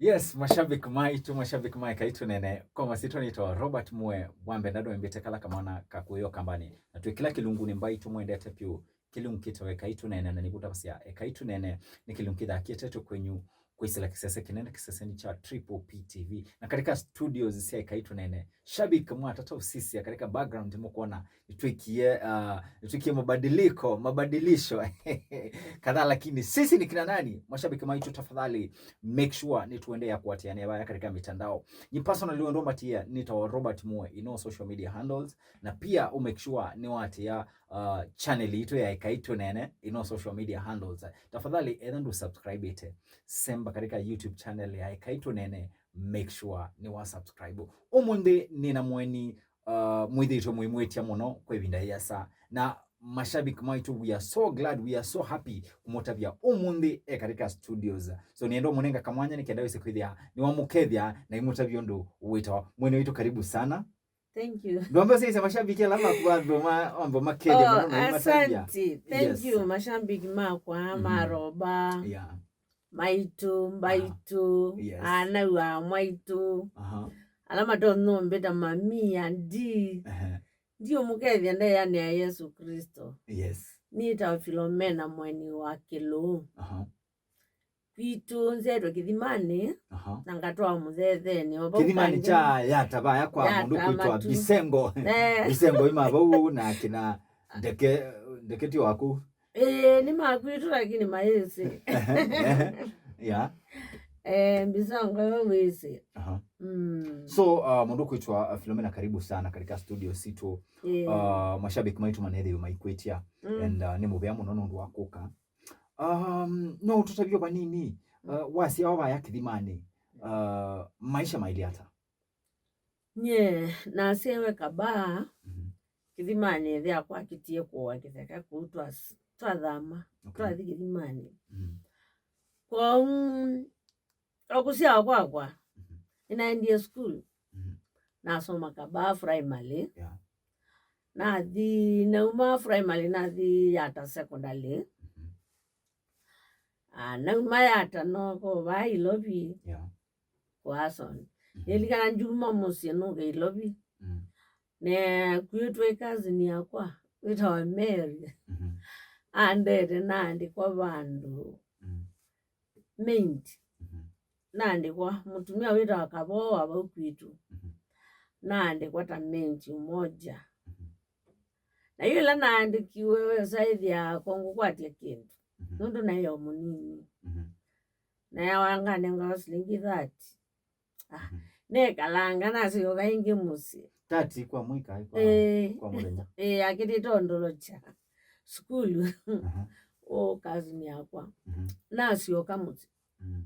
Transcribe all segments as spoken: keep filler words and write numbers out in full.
Yes, mashabiki maitũ, mashabiki ma Ekai Tũneene, kwa masyĩtwa nĩtawa Robert Mue, wambe ndandũ mbĩte kala kamwana ka kũĩo kambani. Na twĩ kĩla kĩlungunĩ mbaitũ mwendete pyũ, kĩlungu kĩtawa Ekai Tũneene, na nĩkũtavasya Ekai Tũneene nĩ kĩlungu kĩthakĩte tũ kwenyu kwĩsĩla kĩsese kĩnene, kĩseseni kya Triple P T V. Na katika studios sya Ekai Tũneene, shabiki mwatata ũsisya katika background mũkwona nĩtwĩkie, uh, nĩtwĩkie mabadiliko, mabadilisho kadhaa, lakini sisi ni kina nani? Mashabiki maitũ, tafadhali make sure nĩtũendeea kũatĩanĩa vaya katika mitandao. Nyi personally wendo matia nĩtawa Robert Mue in all social media handles, na pia u make sure nĩwatĩa, uh, channel itũ ya Ekai Tũneene in all social media handles. Tafadhali, etha ndũ subscribe ĩte, semba katika YouTube channel ya Ekai Tũneene, make sure nĩwa subscribe. Ũmũnthĩ nĩna mweni, uh, mwĩthĩĩtwe mũimwĩtya mũno kwa ĩvinda yĩasa. Na mashabiki maitũ, we are so glad, we are so happy kũmũtavya ũmũnthĩ e katika studios. So nĩenda ũmũnenga kamwanya nĩkenda wĩse kwĩthĩa nĩwamũkethya na imũtavya ũndũ wĩtawa. Mwene witũ, karibu sana. Thank you. Ndwambe ũsyaĩsya mashabiki ala maku wambe ma-, wambe makethya Oh, mũno na imatavya. Asante. Thank Yes. you, mashabiki makwa, Mhm. maroba, Yeah. maitũ, mbaitũ, Yes. anau a mwaitũ, Aha. ala matonya ũmbĩta mami, andi. Ehe. Ndiũmũkethya ndeanĩ ya Yesu Kristo. Yes. Nĩtawa Filomena Mweni wa Kĩlũũ. Aha. Kwitũ nzyaĩtwe Kĩthimanĩ, Aha. na ngatwawa Mũthethenĩ. O vau Kĩthimanĩ kangĩ. kya Yata vaya kwa Yata mũndũ kwĩtwa matu. Bisengo. Eh. Bisengo ima vau na kina Ndeke, Ndeke ti waku. Ĩĩ, nĩ makwitũ lakini maĩsĩ. Yeah. Eh, Bisengo yo wĩsĩ. Aha. Mm. So, uh, mũndũ kwĩtwa, uh, Filomena, karibu sana katika studio sitũ. Ĩĩ. Uh, mashabiki maitũ manethĩwe maikwĩtya. Mm. And, uh, nĩ mũvea mũno nũndũ wa kũka. Um, no ũtũtavye vanini, uh, wasyawa vaya Kĩthimanĩ, uh, maisha mailye ata? Nyie nasyaĩwe Kabaa, Mhm. Kĩthimanĩ ĩthe akwa akĩtie kũa kĩtheka kũu twas-, twathama, Okay. twathi Kĩthimanĩ. Mhm. Kwoou, o kũsyawa kwakwa, Mhm. nĩnaendie sukulu. Mhm. Nasoma Kabaa Primary. Yeah. Nathi, nauma primary, nathi Yata Secondary. Mhm. Ah, nauma Yata noko vaa Ilovi Yeah. kwa Ason. Mhm. Nĩlikana njuma mũsyĩ nũke Ilovi. Mm. Ne kwitũ ĩ cousin yakwa, wĩtawa Mary. Mhm. Andete naandĩkwa vandũ. Mm. Maid. Mhm. Naandĩkwa mũtumĩa wĩtawa Kavoo wa vau kwitũ. Mhm. Naandĩkwa ta maid mmoja. Mhm. Na yu ĩla naandĩkiwe, wesa ĩthĩa kongũkwatya kĩndũ. Mhm. Nũndũ naĩ o mũnini. Mhm. Nayawa nganengawa silingi thirty. Ah, Mhm. nekalanga nasyoka ĩngĩ mũsyĩ. Thirty kwa mwika, kwa, Ĩĩ. kwa mũthenya? Ĩĩ, akĩtĩte ondolokya sukulu. Aha. O cousin yakwa. Mhm. Nasyoka mũsyĩ. Mhm.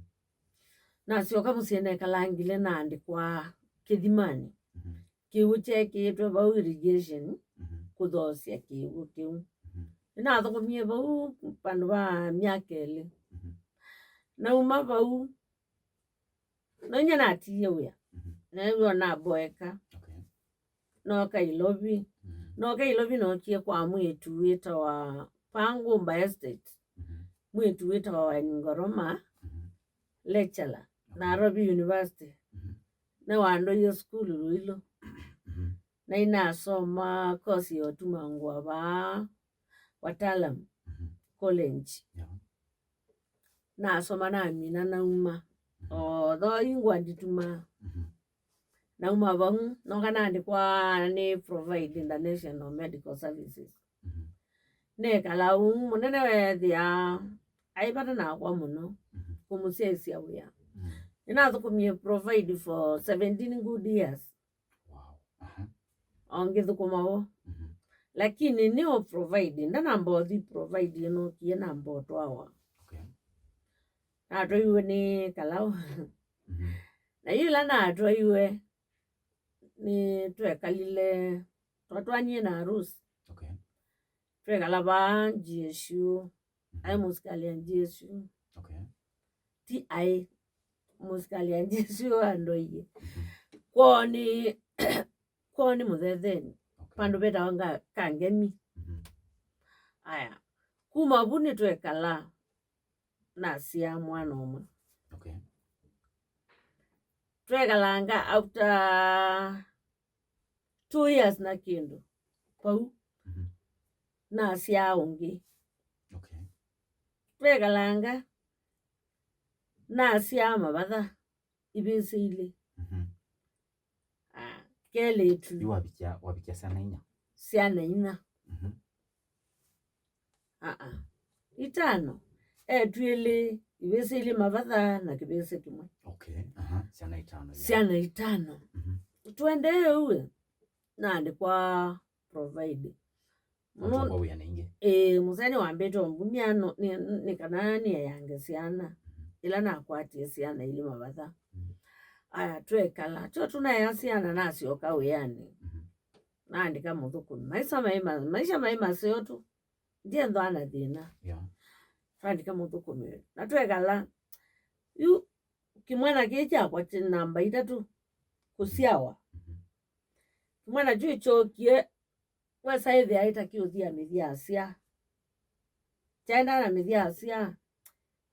Nasyoka mũsyĩ nekalangile naandĩkwa Kĩthimanĩ. Mhm. Kĩw'ũ kyeekĩĩtwe vau irrigation Mhm. kũthoosya kĩw'ũ kĩu. Mhm. Nĩnathũkũmie vau vandũ va myaka ĩlĩ. Mhm. Nauma vau, nonya natiie wĩa. Mhm. Neew'a naboeka. Okay. Nooka Ilovi. Mhm. Nooka Ilovi nookie kwa mwĩĩtu wĩtawa Pangumba Estate. Mhm. Mwĩĩtu wĩtawa Wangoroma, Mhm. lecturer, Okay. Nairobi University. Mhm. Nĩwandoie sukulu Ruiru. Mhm. Na inasoma course ya ũtuma ngũa vaa Wataalam Mhm. College. Yeah. Nasoma namina nauma. Mhm. Although ingwa nditumaa. Mhm. Nauma vau, noka naandĩkwa nĩ Provide International Medical Services. Mhm. Nekala ũu, mũnene weethĩa aĩ vata nakwa mũno Mhm. kũmũsyaĩsya wĩa. Mhm. Nĩnathũkũmie Provide for seventeen good years. Wow. Aha. O ngĩthũkũma vo. Mhm. Lakini nĩ o Provide, ndanamba ũthi Provide ĩnũkie namba ũtwawa. Okay. Natwaiwe nĩ Kalau. Mhm. Na yĩla natwaiwe, nĩ twekalile, twatwanie na Ruth. Okay. Twekala vaa G S U. Mhm. Aĩ mũsikalĩ ya G S U. Okay. Ti aĩ mũsikalĩ ya G S U andũ aingĩ. Mhm. Kwoo nĩ, kwoo nĩ Mũthetheni. Okay. Vandũ vetawa nga-, Kangemi. Mhm. Aya. Kuma vu nĩtwekala nasyaa mwana ũmwe. Okay. twekalanga after two years na kĩndũ vau, Mhm. nasyaa ũngĩ. Okay. Twekalanga, nasyaa mavatha ivĩsĩ ilĩ. Mhm. Ah, kelĩtu. Yu wavikia, wavikia syana inya? Syana inya. Mhm. Aa. Itano. Etu ilĩ, ivĩsĩ ilĩ mavatha na kĩvĩsĩ kĩmwe. Okay. Aha. Syana itano, yeah. Syana itano. Mhm. Tũendee ũu, naandĩkwa provide. Mũno- Atongwa wĩa ningĩ. Ĩĩ, mũsee nĩwambĩte ũngumya no- nĩ, nĩ kana nĩeange syana. Mhm. Ĩla nakwatie syana ilĩ mavatha. Mhm. Aya, twekala. Tyo tũnaea syana nasyoka wĩanĩ. Mhm. Naandĩka mũthũkũmi. Maisha mai ma- maisha mai maseo tu. Ndiendwa na thĩna. Yeah. Twandĩka mũthũkũmi. Na twekala. Yu kĩmwana kĩĩ kyakwa kĩ namba itatũ kũsyawa. Mhm. Kĩmwana kyu kyokie, wesa ĩthĩa ĩtakĩũthia mĩthyaasya. Kyaenda na mĩthyaasya.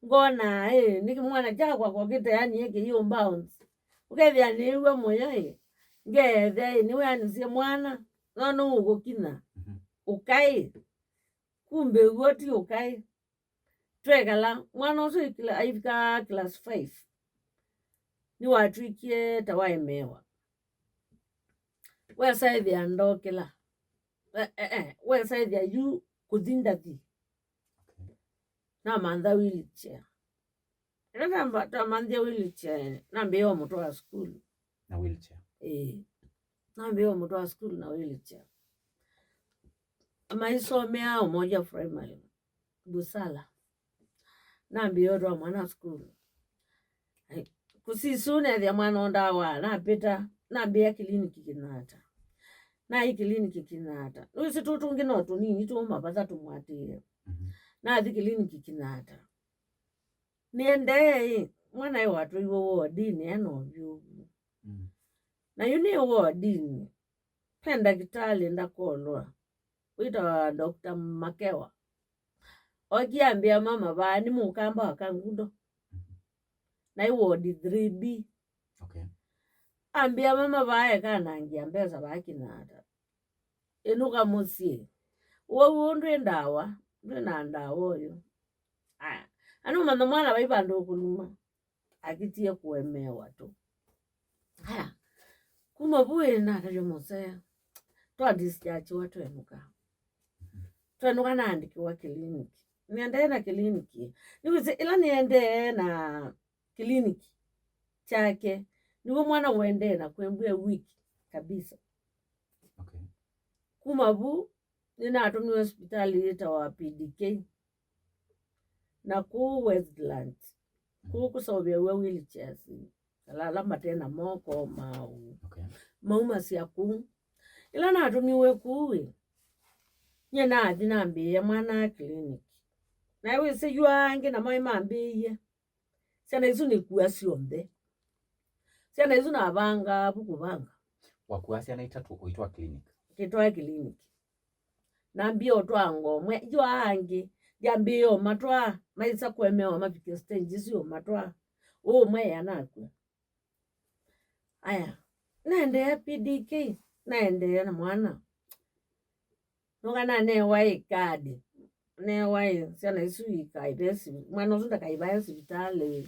Ngona, ĩ, nĩ kĩmwana kyakwa kokĩte, yani, ĩ, kĩyũ bounce. Ũkethĩa nĩw'a mũyo, ĩ, ngeethĩa, ĩ, nĩweanĩsye mwana, no nũũkũkinya. Mhm. Ũkaĩ. Kumbe w'o ti ũkaĩ. Twekala, mwana ũsu aikila- aivika class five, nĩwatw'ĩkie ta waemeewa. Wesa ĩthĩa ndokĩla. Eh, eh, eh, wesa ĩthĩa yu kũthi ndathi. Okay. Namantha wheelchair. Ĩla namba- twamanthie wheelchair, nambĩĩa ũmũtwaa sukulu. Na wheelchair? Ĩĩ. Nambĩĩa ũmũtwaa sukulu na wheelchair. Maisomea Umoja Primary, Busala. Nambĩĩa ũtwaa mwana sukulu. Ai, kũsisu nethĩa mwana ũndawa, napĩta, nambĩĩa kiliniki Kĩnata. Naĩ kiliniki Kĩnata. Nĩwĩsĩ tũtũ tũngĩ no tũnini tũũma vatha tũmwatĩĩe. Mhm. Nathi kiliniki Kĩnata. Nĩendee ĩ, mwana ĩ watwaiwe wodinĩ ena ũvyũvu. Mm. Na yu nĩ wodinĩ, ve ndakĩtalĩ ndakolwa, wĩtawa Doctor Makewa. Okie ambĩa mama vaa nĩ mũkamba wa Kangundo. Mhm. Na ĩ ward three B. Okay. Ambĩa mama vaa ekanangĩa mbesa vaa Kĩnata. Ĩnũka mũsyĩ. Wau ndwĩ ndawa, ndwĩ na ndawa ũyũ. Aya. Anũmanya mwana vai vandũ ũkũluma. Akĩtie kũemeewa tu. Aya. Kuma vu ĩ natavya mũsee. Twa dischargiwa twenũka. Twenũka naandĩkĩwa kiliniki. Nĩendee na kiliniki. Nĩwĩsĩ ĩla nĩendee na kiliniki kyake, nĩw'o mwana ũendee na kwembwĩa wiki kabisa. Okay. Kuma vu, nĩnatũmiwe sivitalĩ yĩtawa P D K. Na kũu Westlands, kũu kũseũvĩaw'a wheelchairs, ala, ala mate na moko maũ. Okay. Maumasya kũu. Ĩla natũmiwe kũu ĩ, nyie nathi nambĩĩa mwana clinic. Na wĩsĩ yu angĩ namo nĩmambĩĩie. Syana isu nĩkua syonthe. Syana isu navangaa vu kũvanga. Wakua syana itatũ ũitwaa clinic? Kĩtwae clinic. Nambie ũtwaa ngomwe. Yu angĩ, ndyambĩĩe ũmatwaa, maisa kũemewa mavike stage isu ũmatwaa. Ũmwe ea nakua. Aya, naendeea P D K, naendeea na mwana. Nũka nanewa ĩ kadi. Newa ĩ syana isu ikaĩve sivi-, mwana ũsu ndakaivae sivitalĩ.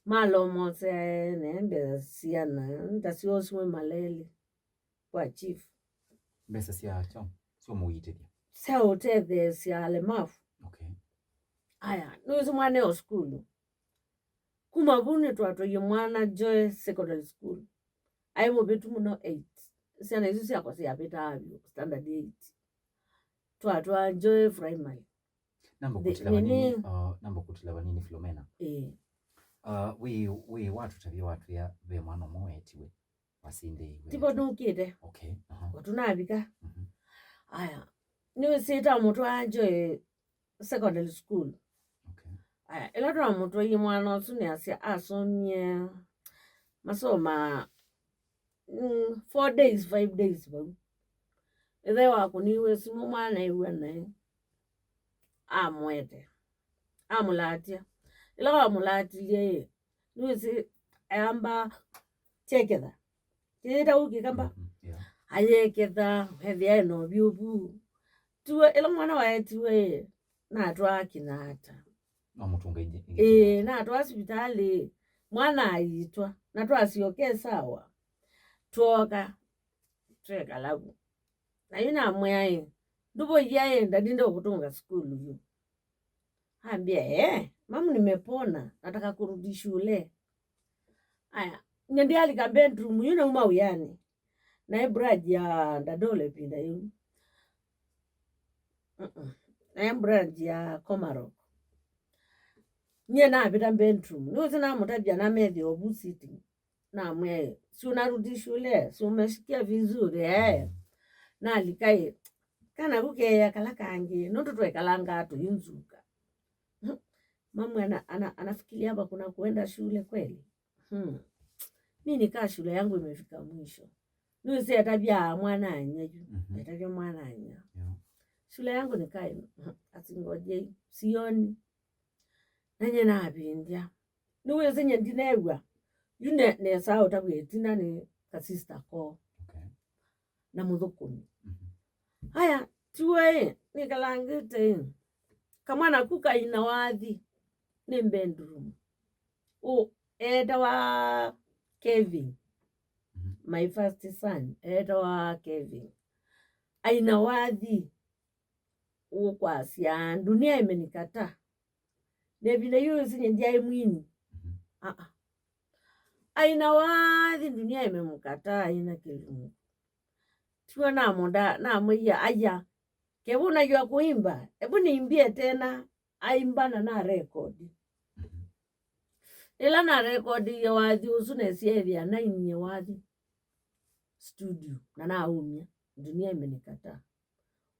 Malomosea ene mbesa syana, ntasyosiwe maleli kwa chief. Mbesa sya kyo, sya mũitĩthya? Sya ũtetheesya alemavu. Okay. Aya, nĩwĩsĩ mwana e o sukulu. Kuma vu nĩtwatwaie mwana Joy Secondary School. Aĩ mũvĩtu mũno eight. Syana isu syakwa syavĩtaa vyũ standard eight. Twatwaa Joy Primary. Namba kũtila vanini, uh, namba kũtila vanini Filomena. Ĩĩ. Uh, wĩ, wĩ watũtavya watwĩa ve mwana ũmwe weetiwe. Wasindĩiwe. Tivo nũkĩte. Okay, aha. Ũtũnavika. Mhm. Aya. Nĩwĩsĩta mũtwaa Joy secondary school. Okay. Aya, ĩla twamũtwaie mwana ũsu nĩasya asomie masomo ma, mm, four days, five days vau. Ĩthe wakũniwe simũ mwana ew'a naĩ. Amũete. Amũlatya. Ĩla wamũlatilye ĩ, nĩwĩsĩ eamba kyeketha. Kĩyĩta ũu Kĩkamba. Mhm, yeah. Ayeketha, ethĩa ena ũvyũvu. Tiwe, ĩla mwana waetiwe ĩ, natwaa Kĩnyatta. Amũtũnga ingi, ingi Ĩĩ, Kĩnyatta. Natwaa sivitalĩ, mwana aitwa, na twasyoke sawa. Twoka, twekala vu. Na yu namwĩa ĩ, ndũvũia ĩ, ndadinda ũkũtũnga sukulu yu. Ambia, "Eh, mamu, nimepona, nataka kurudi shule." Aya, nye ndialika bedroom, yu nauma wĩanĩ. Naĩ branch ya Dadole ĩvinda yĩu. Mm-mm. Naĩ branch ya Komarok. Nye navĩta bedroom. Nĩwĩsĩ namũtavya namethĩa ovu sitting. Namwĩa, "Si unarudi shule? Si umesikia vizuri, eh?" Nalika ĩ, kana kũkeea kala kangĩ, nũndũ twekalangaa tũyĩnzuka. Mamu ana, ana, anafikiria hapa kuna kuenda shule kweli? Hmm. Mi nikaa shule yangu imefika mwisho. Nĩwĩsĩ etavya mwana-a-inyia yu. Mhm. Etavya mwana-a-inyia. Yeah. Shule yangu nikaa im-, asingojei, sioni. Na nye navĩndya. Nĩwĩsĩ nye ndineew'a. Yu ne-, nesaa ũtavw'a ĩtina nĩ ka sister koo. Okay. Na mũthũkũmi. Mhm. Aya, tiwe ĩ, nĩkalangĩte ĩ. Kamwana ku kaina wathi nĩ bedroom. Ũ, eetawa Kevin. Mhm. My first son, eetawa Kevin. Aina wathi, ũkwasya, "Dunia imenikataa." Na ĩvinda yĩu ĩsinye ndyaĩ mwini. Mhm. Aa. Aina wathi, "Dunia imemkataa," aina kĩlungu. Tiwe namũnda, namwĩa, "Aya, kevu unajua kuimba? Hebu niimbie tena." Aimba na narekodi. Mhm. Ĩla narekodie wathi ũsu, nesyethĩa nainie wathi studio, na naumya, "Dunia imenikataa."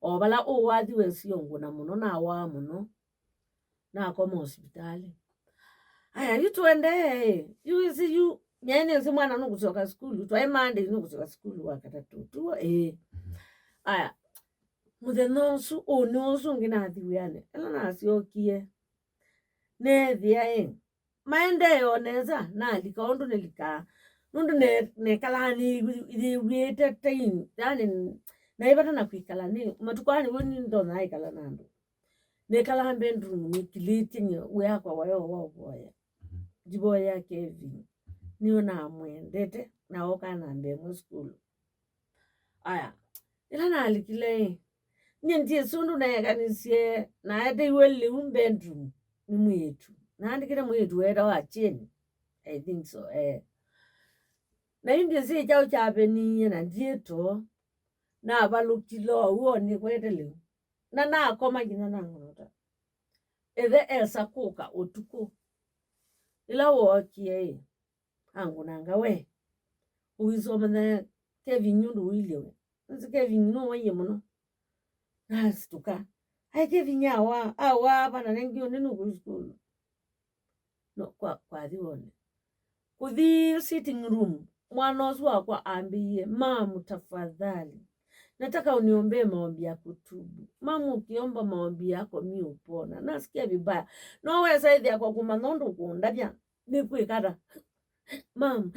O vala ũũ wathi wesie ũngũna mũno, nawaa mũno, nakoma ũsivitalĩ. Aya, yu tũendee, yu ĩsĩ yu, nyaĩ nĩsĩ mwana nũkũsyoka sukulu, twaĩ Monday nũkũsyoka sukulu wa katatũ, tuo, ĩĩ. Mhm. Aya, mũthenya ũsu, ũnĩ ũsu ũngĩ nathi wĩanĩ, ĩla nasyokie, neethĩa ĩ, maendee o nesa, nalika ũndũ nĩlikaa. Nũndũ ne-, nekalaa nĩyĩw'ĩte tein, yani, naĩ vata na kwĩkala nĩ, matukũ aa nĩw'o nĩ ndonya ĩkala na andũ. Nekalaa bedroom nĩkilĩtye nye wĩakwa wayo wa ũvoya. Mhm. Ndivoya Kevin. Mhm. Nĩyo namwendete, na okaa namba ĩmwe sukulu. Aya, ĩla nalikile-ĩ, nyie ndyĩsĩ ũndũ neekanisye, naeteiwe lĩu bedroom nĩ mwĩĩtu. Naandĩkĩte mwĩĩtu weetawa Jane. I think so, eh. Na yu ndyĩsĩ kyaũ kyaveniie na ndyĩtoo, navalũkile o w'o nĩkwete lĩu. Na nakoma nginya nang'onota. Ĩthe esa kũka ũtukũ. Ĩla wookie-ĩ, angũnanga, "We, ũisomanya Kevin ũndũ ũilye we? Nĩsĩ Kevin nũwaie mũno." Nasituka. Ai, Kevin awaa, awaa vana nengi ũndũ nũkũi sukulu. No, kwa, kwathi wone. Kũthi sitting room, mwana ũsu wakwa ambĩie, "Mamu, tafadhali, nataka uniombee maombi ya kutubu. Mamu, ukiomba maombi yako, mi upona. Nasikia vibaya." No wesa ĩthĩa kwa kũmanya ũndũ ũkũndavya, nĩkwĩka ata? Mamu,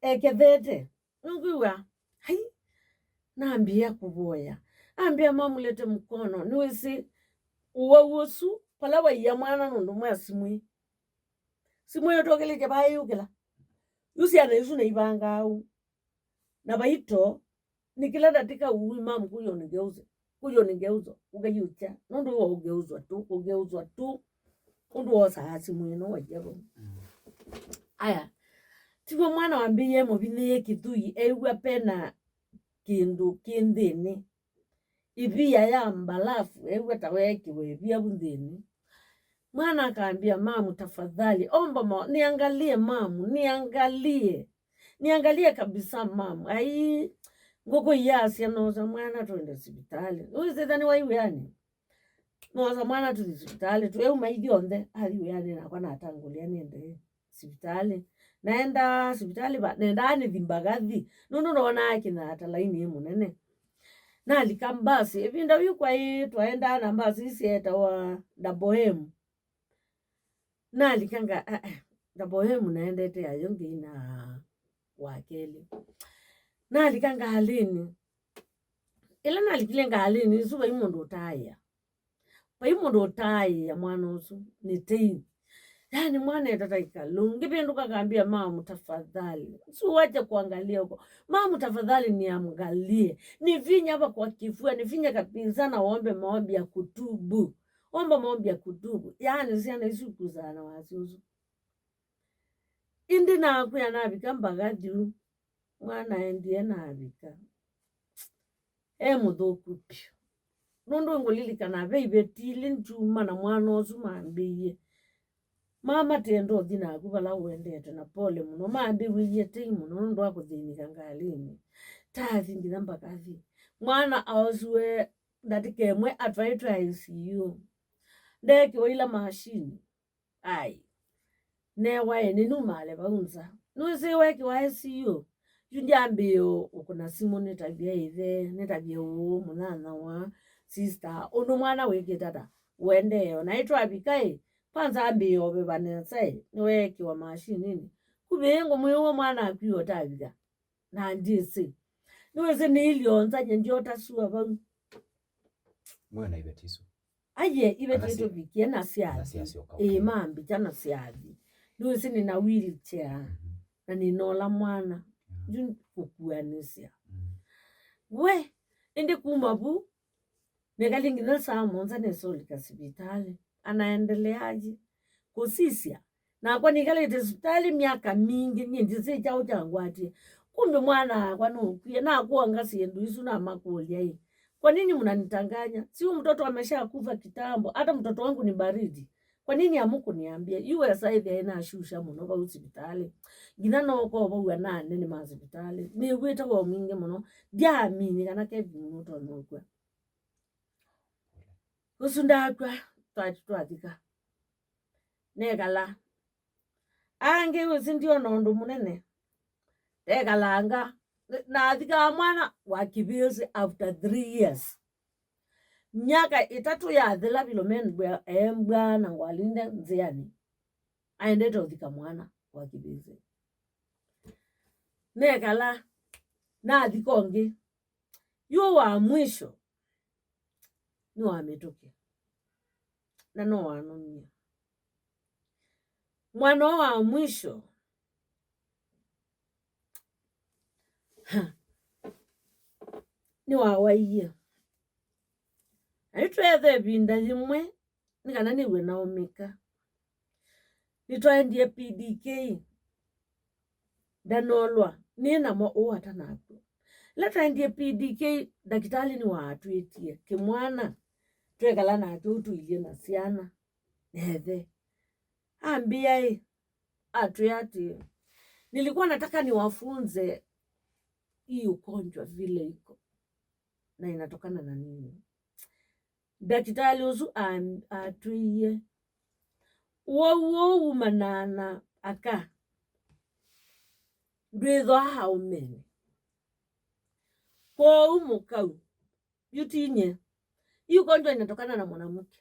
ekethete. Nũkwĩw'a? Ai, nambĩĩa kũvoya. Ambĩa, "Mamu, lete mkono." Nĩwĩsĩ ũwau ũsu, vala waia mwana nũndũ mwa simũ ĩ. Simũ ĩyo tũkĩlĩtye vaa yĩũkĩla. Yu syana isu naivangaa ũu. Na vaito, nĩ kĩla ndatĩka ũu, "Mamu, kuja unigeuze. Kuja unigeuze." Ũkaiũkya. Nũndũ wa ũgeuzwa tu, kũgeuzwa tu. Ũndũ wosaa simũ ĩno waia vau. Mm. Aya. Tiw'o mwana wambĩie mũvinyĩĩe kĩthũi, ew'a pena kĩndũ kĩ nthĩnĩ. Ivia ya mbalafu, ew'a ta weekĩwe ivia vu nthĩnĩ. Mwana akaambia, "Mamu, tafadhali, omba ma-, niangalie mamu, niangalie. Niangalie kabisa mamu." Ai, ngũkũ iyasya, "Nosa mwana twende sivitalĩ." Nĩwĩsĩ ĩtha nĩ waiw'ĩanĩ. Nosa mwana tũthi sivitalĩ, tũeuma ithyonthe, athi wĩanĩ nakwa natangũlĩa nĩendee sivitalĩ. Naendaa sivitalĩ va-, nendaa nĩthi Mbagathi, nũndũ noonaa Kĩnyatta laini ĩ mũnene. Nalika mbasi, ĩvinda yu kwaĩ twaendaa na mbasi ii syeetawa Double M. Nalika nga, ah, ah, Double M naendete ayo ngĩina wa kelĩ. Nalika ngalĩnĩ. Ĩla nalikile ngalĩnĩ ĩsu, vai mũndũ ũtaaĩa. Vai mũndũ ũtaaĩa mwana ũsu nĩ tei. Yaani mwana etata ĩkalũ, ngĩvĩndũka kambia, "Mamu tafadhali, usiwache kuangalia huko. Mamu tafadhali niangalie. Nifinye hapa kwa kifua, nifinye kabisa na uombe maombi ya kutubu. Omba maombi ya kutubu." Yaani syana isu ikusaa na wasi ũsu. Ĩndĩ nakwĩa navika mbakathi, mwana endie navika e mũthũku vyũ. Nũndũ ngũlilikana ve iveti ilĩ ndyuma na mwana ũsu mambĩie. Mama tenda ũthi naku vala ũendete, na pole mũno. Mambĩw'ĩie tei mũno nũndũ wa kũthĩnĩka ngalĩnĩ. Tathi nginya mbakathi. Mwana aosiwe ndatĩka ĩmwe atwaĩtwe I C U. Ndeekĩwa ila mashini. Ai. Neewa ĩ nĩnumaale vau nza. Nĩwĩsĩ weekĩwa I C U? Yu ndyambĩĩe ũkũna simũ nĩtavye ĩthe, nĩtavye ũũ, mũnyanyawa, sister, ũndũ mwana wĩkĩte ata? Ũendee. O na ĩtwavika ĩ, kwanza ambĩĩe ũveva nesa ĩ, nĩweekĩwa mashininĩ. Kuvĩĩ ngũmwĩw'a mwana akw'ĩe ũtavika. Na ndyĩsĩ. Nĩwĩsĩ nĩilye o nza nye ndyota sua vau. Mwe na iveti isu. Aye, iveti itũvikie na syathi. Syathi, okay. Ĩĩ, mambikya na syathi. Nĩwĩsĩ nĩna wheelchair. Mhm. Na nĩnola mwana. Mhm. Yu kũkuanĩsya. Mhm. We, ĩndĩ kuma vu, nĩkalĩ nginya saa mũonza nĩsolika sivitalĩ. Anaendeleaje? Kũsisya. Nakwa nĩkalĩte sivitalĩ myaka mingĩ, nyie ndyĩsĩ kyaũ kyangwatie. Kumbe mwana wakwa nũkwie, nakwonga syĩndũ isu namakũlya ĩ, "Kwa nini mnanitanganya? Si huyu mtoto ameshakufa kitambo, hata mtoto wangu ni baridi. Kwa nini hamkuniambia?" Yu wesa ĩthĩa ĩnashusha mũno vau sivitalĩ. Nginya nooka vau anene nĩ ma sivitalĩ. Nĩw'ĩte woo mwingĩ mũno. Ndyaamini kana Kevin nũtonya ũkw'a. Ũsu ndakw'a, twa-, twathika. Nekala. Angĩ wĩsĩ ndiona ũndũ mũnene. Ndekalanga. Nathikaa mwana wa kĩvĩsĩ after three years. Myaka ĩtatũ yathela, Philomena mbwa-, embwa na ngwalinde nzĩanĩ. Aendete ũthika mwana wa kĩvĩsĩ. Nekala. Nathika ũngĩ. Yu wa mwisho nĩ wa mĩtũkĩ. Na no wanũmie. Mwana ũũ wa mwisho, ha, nĩwawaie. Na nĩtweethĩa ĩvinda yĩmwe nĩ kana nĩw'e naũmĩka. Nĩtwaendie P D K, ndanolwa, nĩ namo ũũ atanakw'a. Ĩla twaendie P D K, ndakĩtalĩ nĩwatwĩtie kĩmwana, twekala nake ũu tũilye na syana, na ĩthe. Ambĩa ĩ, atwĩa atĩĩ, "Nilikuwa nataka niwafunze hii ugonjwa vile iko, na inatokana na nini?" Ndakĩtalĩ ũsu a-, atwĩie, "Ũwau ũũ wumanaa na aka, ndwĩthwa aũmenĩ. Kwoou mũkau, yu ti nyie. Hii ugonjwa inatokana na mwanamke.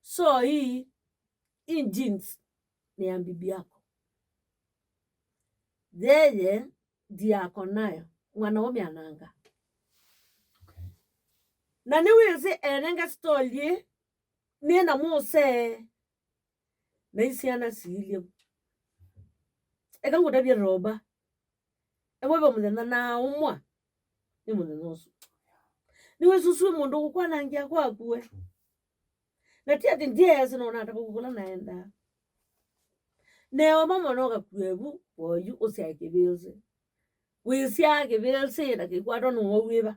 So hii, hii genes ni ya bibi yako. Yeye ndiye ako nayo." Mwanaume ananga. Okay. Na nĩwĩsĩ enenga story ĩ, nĩ na mũsee na isyana siilye. Eka ngũtavye Roba. Eweva mũthenya na ũmwa nĩ mũthenya ũsu. Nĩwĩsĩ ũsu wĩ mũndũ ũkwanangĩa kwaku we. Na ti atĩ ndyeesĩ no nataka kũkũla naendaa. Neo mamwe no gakue vu, oyu ũsyae kĩvĩlsĩ. Wĩsyaa kĩvĩlsĩ na kĩkwatwa nĩ ũwau wĩva?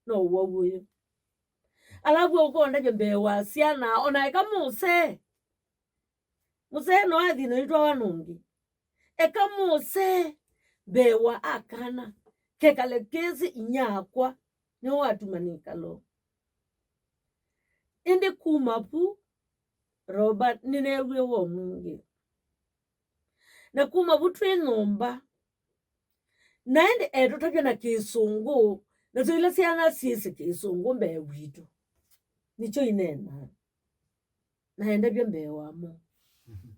No ũwau ũyũ. Alavu ũkondavya mbee wa syana, ona eka mũsee. Mũsee no athi na itwawa nũngĩ. Eka mũsee mbee wa akana, kekale kĩsĩ inyakwa nĩwe watuma nĩkalo. Ĩndĩ kuma vu, Roba, nĩneewie woo mwingĩ. Na kuma vu twĩ nyũmba, na ĩndĩ etũtavya na Kĩsũngũ, nasyo ila syana syĩsĩ Kĩsũngũ mbee witũ, nĩkyo ineenaa. Na endavya mbee wamo. Mhm.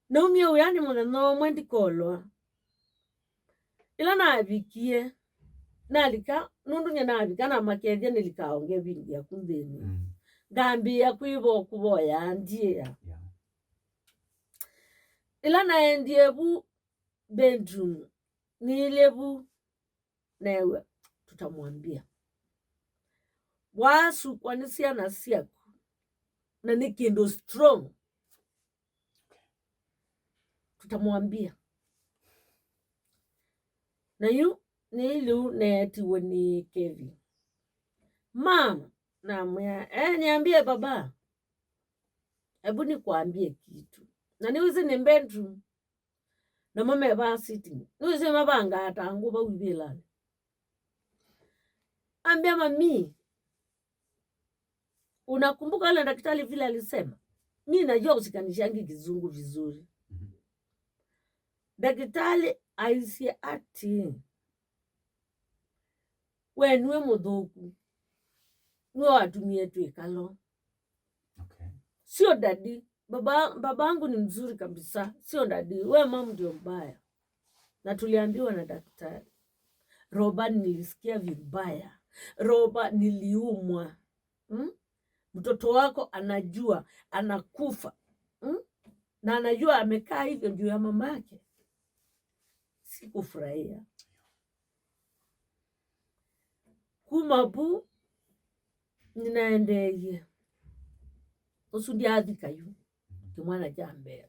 Naumie wĩanĩ mũthenya ũmwe ndikolwa, Ĩla navikie, nalika, nũndũ nyie navika namakethya nĩlikaonge vindi yaku nthĩnĩ. Mm. Ngambĩĩa kwĩvo kũvoya ndiĩa. Yeah. Ĩla naendie vu bedroom, nĩilye vu, neew'a, tutamwambia. Waasukwa nĩ syana syaku, na nĩ kĩndũ strong, tutamwambia. Na yu nĩ lĩu neetiwe nĩ Kevin. Mom, namwĩa, eh, niambie baba. Hebu nikwambie kitu. Na nĩwĩsĩ nĩ bedroom. Namo mevaa sitting. Nĩwĩsĩ mavangaa ta ngũ vau ivĩlanĩ. Ambia, mami, unakumbuka yule daktari vile alisema? Mi najua usikanishangi kizungu vizuri. Mhm. Daktari aisye ati, we nue mũthũku, nue watumie twĩkalo. Okay. Sio daddy. Baba, babangu ni mzuri kabisa, sio daddy. We mom ndio mbaya. Na tuliambiwa na daktari. Roba, nilisikia vibaya. Roba, niliumwa. Hmm? Mtoto wako anajua anakufa. Hmm? Na anajua amekaa hivyo juu ya mamake. Sikufurahia. Kuma vu, nĩnaendeeie. Ũsu ndyathika yu, kĩmwana kya mbee.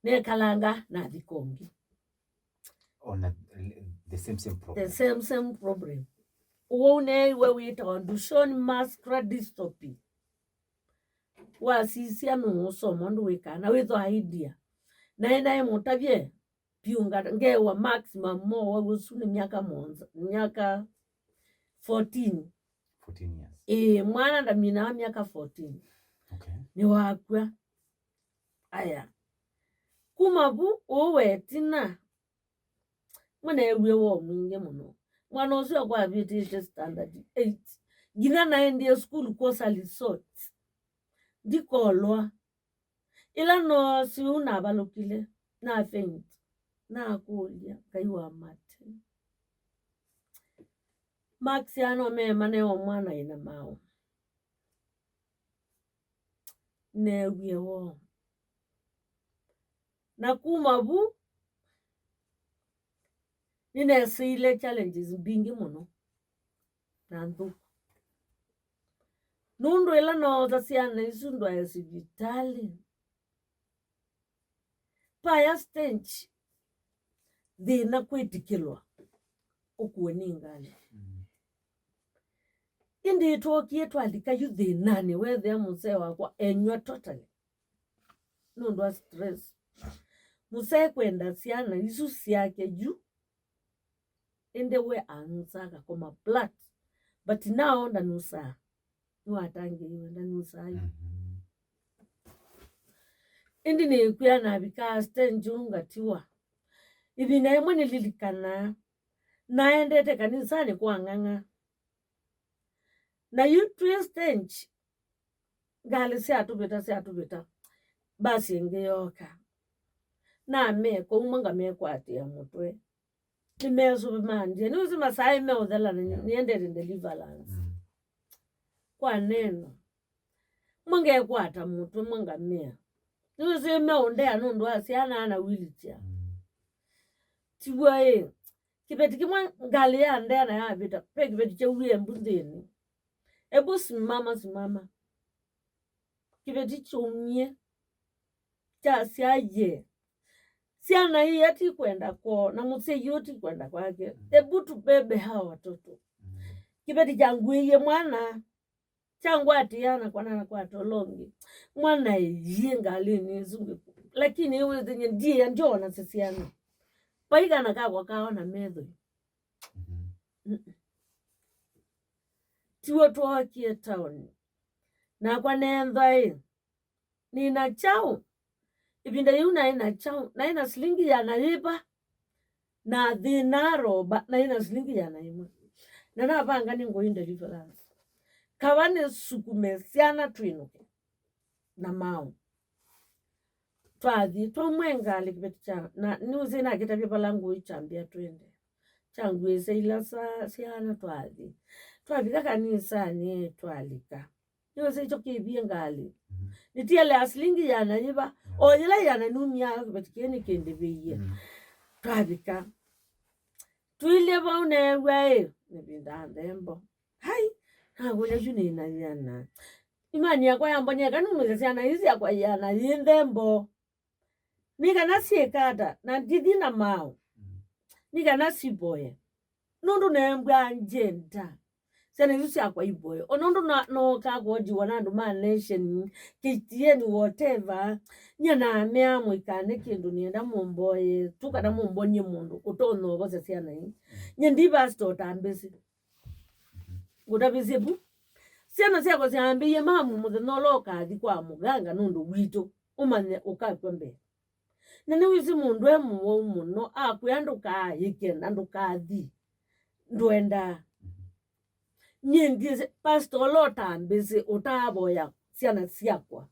Nekalanga nathika ũngĩ. Ona the same, same problem. The same, same problem. Ũwau neeiwe wĩtawa Duchenne muscular dystrophy. Wasisya nũũsoma ũndũ wĩkaa na wĩthwa idea. Naĩ naĩ mũtavye, vyũ nga-, ngewa maximum mo wau ũsu nĩ myaka mũonza, myaka fourteen. Fourteen years. Ĩĩ, mwana ndaminawa myaka fourteen. Okay. Nĩwakw'a. Aya. Kuma vu ũũ wetina, mwaneewie woo mwingĩ mũno. Mwana ũsu akwa avĩtĩte standard eight. Nginya naendie sukulu kwosa results. Ndikolwa. Ĩla noosie ũu navalũkile, na faint, nakũlya Ngai wa mate. Marks aa no meemane o mwana ĩna maũ. Neewie woo. Na kuma vu, nĩnesĩile challenges mbingĩ mũno na nthũku. Nũndũ ĩla noosa syana isu ndwae sivitalĩ, vaya stage thĩna kwĩtĩkĩlwa ũkuwe nĩ ngalĩ. Mm. Ĩndĩ twookie twalika yu thĩnanĩ, weethĩa mũsee wakwa enywa totally. Nũndũ wa stress. Mũsee kwenda syana isu syake yu, ĩndĩ we anza akakoma flat. But now ndanusaa. Nĩwatangĩĩiwe, ndanusaa yu. Mhm. Ĩndĩ nĩkwĩa navikaa stage ũu ngatiwa. Ĩvinda yĩmwe nĩlilikanaa, naendete kanisanĩ kwa ng'ang'a. Na yu twĩ stage, ngalĩ syatũvĩta, syatũvĩta, mbasi ĩngĩ yooka. Nameka ũu, mwa ngamekwatĩa mũtwe. Nĩmesũvĩ mandie. Nĩwĩsĩ masaa meũthela na nĩ-, Yeah. nĩendete deliverance. Mm. Kwa neno. Mwa ngekwata mũtwe, mwa ngamea. Nĩwĩsĩ meũndea nũndũ wa syana na wheelchair. Mm. Tiw'o ĩ, kĩveti kĩmwe ngalĩ yandea na yavĩta, ve kĩveti kyauie mbu nthĩnĩ. Ebu simama, simama. Kĩveti kyaumie, kyasya ye. Syana ii atikwenda kwoo, na mũsyai ũũ tikwenda kwake. Ebu tubebe hawa watoto. Mm. Kĩveti kyanguĩie mwana, kyangwatĩa na kwana na kwata ũla ũngĩ. Mwana ĩyie ngalĩnĩ ĩsu ngĩ-, lakini wĩthĩny'e ndiĩa ndyona sisyana. Paikana kakwa kaona methoi. Mhm. Mm-mm. Tiw'o twookie taoni. Nakwa neethwa ĩ, nĩna kyaũ? Ĩvinda yĩu naĩ na kyaũ? Naĩ na silingi yana yĩva? Na thĩna roba, naĩ na silingi yana ĩmwe. Na navanga nĩngũi deliverance. Kava nĩsukume syana twĩnũke na maũ. Twathi, twaumwe ngalĩ kĩveti kya, na nĩwĩsĩ nakĩtavya vala ngũĩ kyambĩa twende. Kya ngũĩ sya ila sa-, syana twathi. Twavika kanisanĩ, twalika. Nĩwĩsĩ kyo kĩvie ngalĩ. Mhm. Nĩtiele asilingi yana yĩva. Yeah. O yĩla yana numia kĩveti kĩĩ nĩkĩndĩvĩie. Mm. Twavika. Tũilye vau neew'a ĩ, nĩvindaa nthembo. Hai, nakũlya yu nĩna yana. Imani yakwa yambonia eka numĩsya syana ii syakwa yana yĩ nthembo. Nĩ kana syĩka ata, na ndithi na maaũ. Mm. Nĩ kana sivoye. Nũndũ neembwa ngyenda syana isu syakwa ivoye. O nũndũ na-, nookaa kũojiwa na andũ ma nation, K T N, whatever, nyie namea mũikane kĩndũ, nĩenda mũmboye tu kana mũmbonie mũndũ ũtonya ũvosya syana ii. Nyie ndi pastor ũtambĩsĩ. Ngũtavĩsye vu. Syana syakwa syambĩie, mamu, mũthenya ũla ũkathi kwa mũganga nũndũ witũ, ũmanye ũkakw'a mbee. Na nĩwĩsĩ mũndũ e mũwau mũno, akwĩa ndũkaaĩke na ndũkathi, ndwendaa. Nyie ndyĩsĩ pastor ũla ũtambĩsĩ ũtaavoya syana syakwa.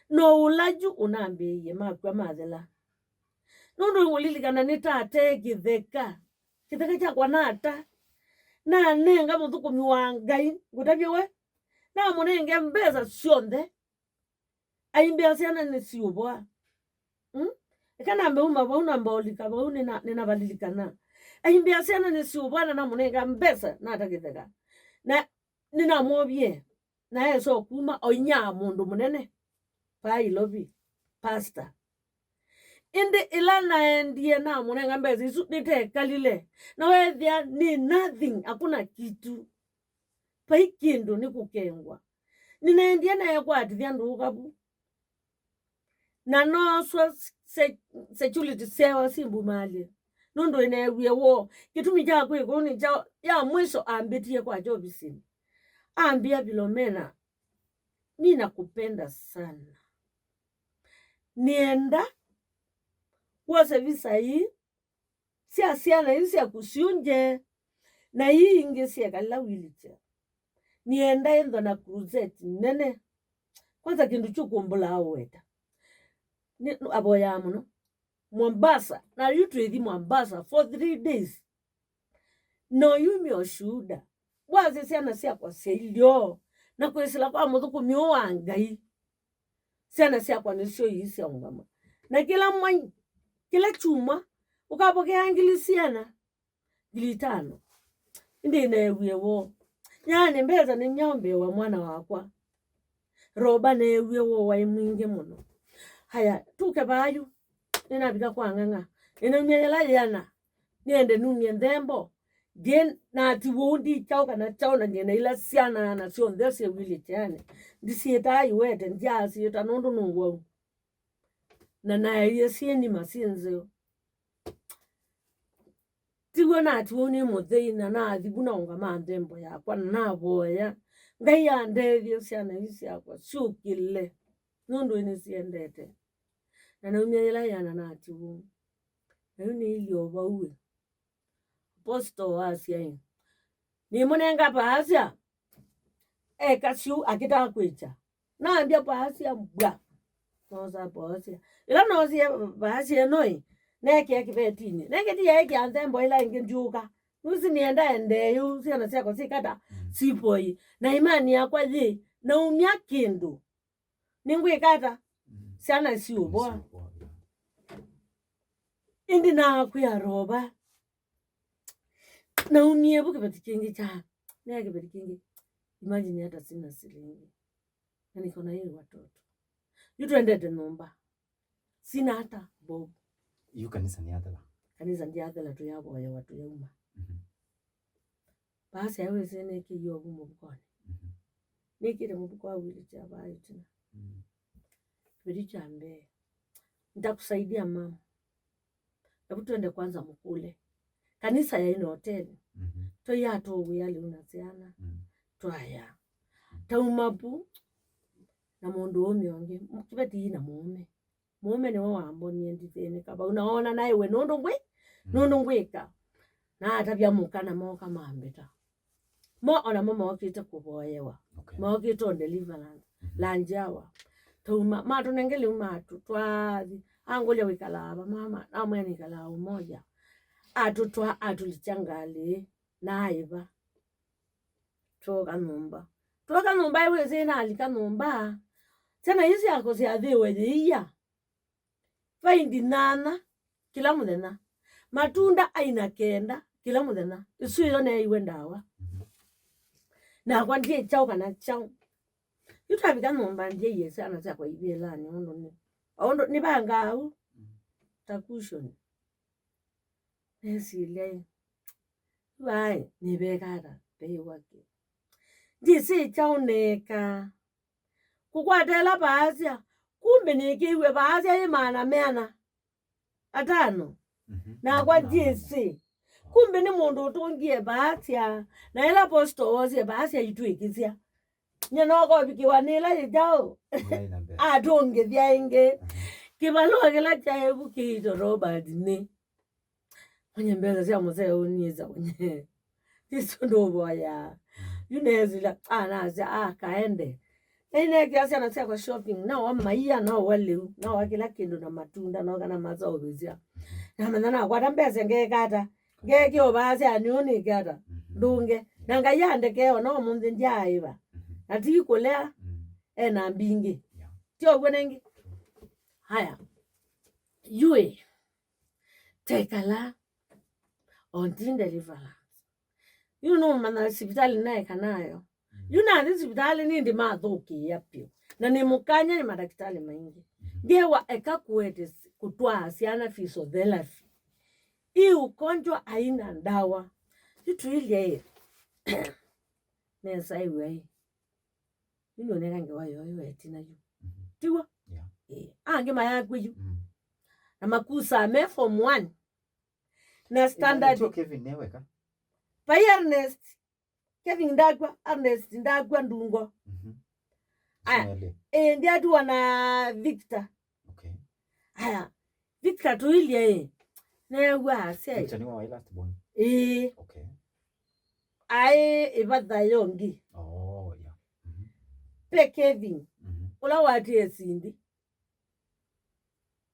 No ũla yu ũnambĩĩie makw'a mathela. Nũndũ ngũlilikana nĩtatee kĩtheka. Kĩtheka kyakwa nata. Nanenga mũthũkũmi wa Ngai, ngũtavye we, namũnenge mbesa syonthe. Aimbĩa syana nĩsiũvoa. Mm? Eka nambe uma vau, namba ũlika vau, nĩna-, nĩnavalilikana. Aimbĩa syana nĩsiũvoa na namũnenga mbesa nata kĩtheka. Na nĩnamwovie, na esa o kuma o inyia mũndũ mũnene vaa Ilovi, pastor. Ĩndĩ ĩla naendie namũnenga mbesa isu nĩtekalile, na weethĩa nĩ nothing, hakuna kitu. Vai kĩndũ, nĩ kũkengwa. Nĩnaendie neekwatĩthya ndũũka vu. Na nooswa se-, security syawa simbumalye. Nũndũ ĩneewie woo. Kĩtumi kya kwĩkũnĩ kya, ya mwisho ambĩtie kwakya ovisinĩ. Ambĩa, Filomena, mi nakupenda sana. Nienda wose visa hii sya syana ii syaku syũngye, na ii ingĩ syekalila wheelchair. Nienda ĩnthwa na crusade nene. Kwanza kĩndũ kyũkũmbũlaa ũweta. Nĩ, avoyaa mũno. Mombasa, na yu twĩthi Mombasa for three days. No yumya ũshuhuda. Wasya syana syakwa syailyo, na kwĩsĩla kwa mũthũkũmi ũũ wa Ngai. Syana syakwa nĩsyo ii syaũngama. Na kĩla mwai, kĩla kyumwa, ũkapokea ngili siana, ngili itano. Ĩndĩ neewie woo. Yaani mbesa nĩmyaũmbĩĩwa mwana wakwa. Roba neewie woo waĩ mwingĩ mũno. Haya, tuke vaa yu. Nĩnavika kwa Ng'ang'a. Nĩnaumya yĩla yĩana. Nĩende numye nthembo. Ndiĩ nati wũu ndi kyaũ kana kyaũ, na ndiĩ na ila syana na syonthe syĩ wheelchairnĩ. Ndisiĩtaa iwete, ndyasiĩta nũndũ nũwau. Na naeie syĩ nima syĩ nzeo. Tiw'o nati wũu nĩ mũthei, na nathi vu naũngama nthembo yakwa, na navoya. Ngai andethye syana ii syakwa syũkĩle, nũndũ nĩsyendete. Na naumya yĩla yĩana nati wũu. Na yu nĩilyĩ o vau ĩ. Apostle wasya ĩ, nĩmũnenga paasya, eka syũ akĩtaa kwĩkya. Nambya paasya mbwa. Noosa paasya. Ĩla noosie paasya ĩno ĩ, neekĩa kĩvetinĩ. Nekĩti yaĩkĩa nthembo ĩla ĩngĩ ndyũka. Nũsĩ nĩenda endee yu, syana syakwa syĩkata, mm, sipoi. Na imani yakwa yĩ, naumya kĩndũ. Nĩngwĩka ata? Mm. Syana siũvoa. Siũvoa, yeah. Ĩndĩ nakwĩa Roba. Naumie vu kĩveti kĩngĩ kya, nea kĩveti kĩngĩ. Imagine hata sina silingi. Na niko na hii watoto. Yu twendete nyũmba. Sina hata bob. Yu kanisa nĩyathela? Kanisa ndyathela, tũyavoyewa, tũyauma. Mhm. Basi, ayo wĩsĩ nĩkĩie ũvu mũvukonĩ. Mhm. Nĩkĩte mũvuko wa wheelchair vaa ĩtina. Mhm. Kĩveti kya mbee. Nitakusaidia mama. Hebu twende kwanza mkule. Kanisa yaĩ na hoteli. Mhm. Twaiya tũwĩa lĩu na syana. Mhm. Twaya. Mhm. Tauma vu na mũndũ ũme ũngĩ. Kĩveti na mũũme. Mũũme nĩwe wambonie ndithĩnĩka vau. Na ona naĩ we nũndũ ngwĩ, mm, nũndũ ngwĩka. Na atavya mũka na moka mambĩta. Mo, ona mo mokĩte kũvoyewa. Okay. Mokĩte on deliverance. Mhm. Lunch hour. Twauma, matũnenge lĩu matũtwathi. Angũlya wĩkalaa va mama, namwĩa nĩkalaa Umoja. Atũtwa, atũlikya ngalĩ, na aĩva. Twooka nyũmba. Twooka nyũmba, ĩwĩsĩ nalika nyũmba. Syana ii syakwa syathĩwe yĩia. Vaindi nyanya kĩla mũthenya. Matunda aina kenda kĩla mũthenya. Ĩsu ĩyo neeiwe ndawa. Nakwa ndyĩ kyaũ kana kyaũ. Yu twavika nyũmba, ndyaie syana syakwa ivĩlanĩ ũndũ nĩ, o ũndũ nĩvangaa au ta cushion. Nesilya ĩ, vai nĩveka ata veiwake? Ndyĩsĩ kyaũ neeka. Kũkwata ĩla vaasya, kumbe nĩkĩiwe vaasya yĩ maana meana atano. Mhm. Nakwa ndyĩsĩ. Kumbe nĩ mũndũ ũtũngie vaasya, na ĩla apostle woosie vaasya itwĩkĩsya. Nye nokovikĩwa nĩ ĩla yĩ kyaũ? Ĩla ĩna mbesa. Atũngĩthya ĩngĩ. Mhm. Kĩvalũa kĩla kyaĩ vu kĩito Robert nĩ, onye mbesa sya mũseo ũniĩsa onye. Ĩsu ndũvoyaa. Mm. Yu neesĩla, ah, nasya, ah, kaende. Nĩneekĩa syana syakwa shopping, nawa maia, nawa lĩu, nawa kĩla kĩndũ na matunda, noka na maseũvĩsya. Namanya nakwata mbesa ngeeka ata? Ngeekĩa ũvaasya nĩũ nĩke ata? Mhm. Ndũnge. Na Ngai andekee, ona ũmũnthĩ ndyaaĩva. Mhm. Na ti kũlea, mm, ena mbingĩ. Yeah. Ti ũw'o nengĩ? True. Haya. Yue. Tekala on teen deliverance. Yu nũmanya sivitalĩ naeka nayo. Mm. Yu nathi sivitalĩ nĩndĩ mathũkĩĩa pyũ. Na nĩ mũkany'a nĩ madakĩtalĩ maingĩ. Mhm. Ngewa eka kũete s-, kũtwaa syana physiotherapy. Hii ugonjwa haina ndawa. Yu tuilye ĩ. Nesa iwe ĩ. Yu nĩoneka ngewa yoyo ĩtina yu. Mhm. Tiw'o? Yeah. Eh, angĩ mayakw'e yu. Mm. Na makusaa me form one. Na standard. Ĩtho Kevin neweka? Vai Ernest, Kevin ndakw'a, Ernest ndakw'a Ndungo. Mhm. Aya, ĩndĩ atiwa na Victor. Okay. Aya, Victor tuilye ĩ, neew'a asya ĩ. Victor nĩwe waĩ last born? Ĩĩ. Okay. Aĩ ĩvatha yongi. Oh, yeah. Mhm. Pe Kevin, mhm, ũla watie Cindy.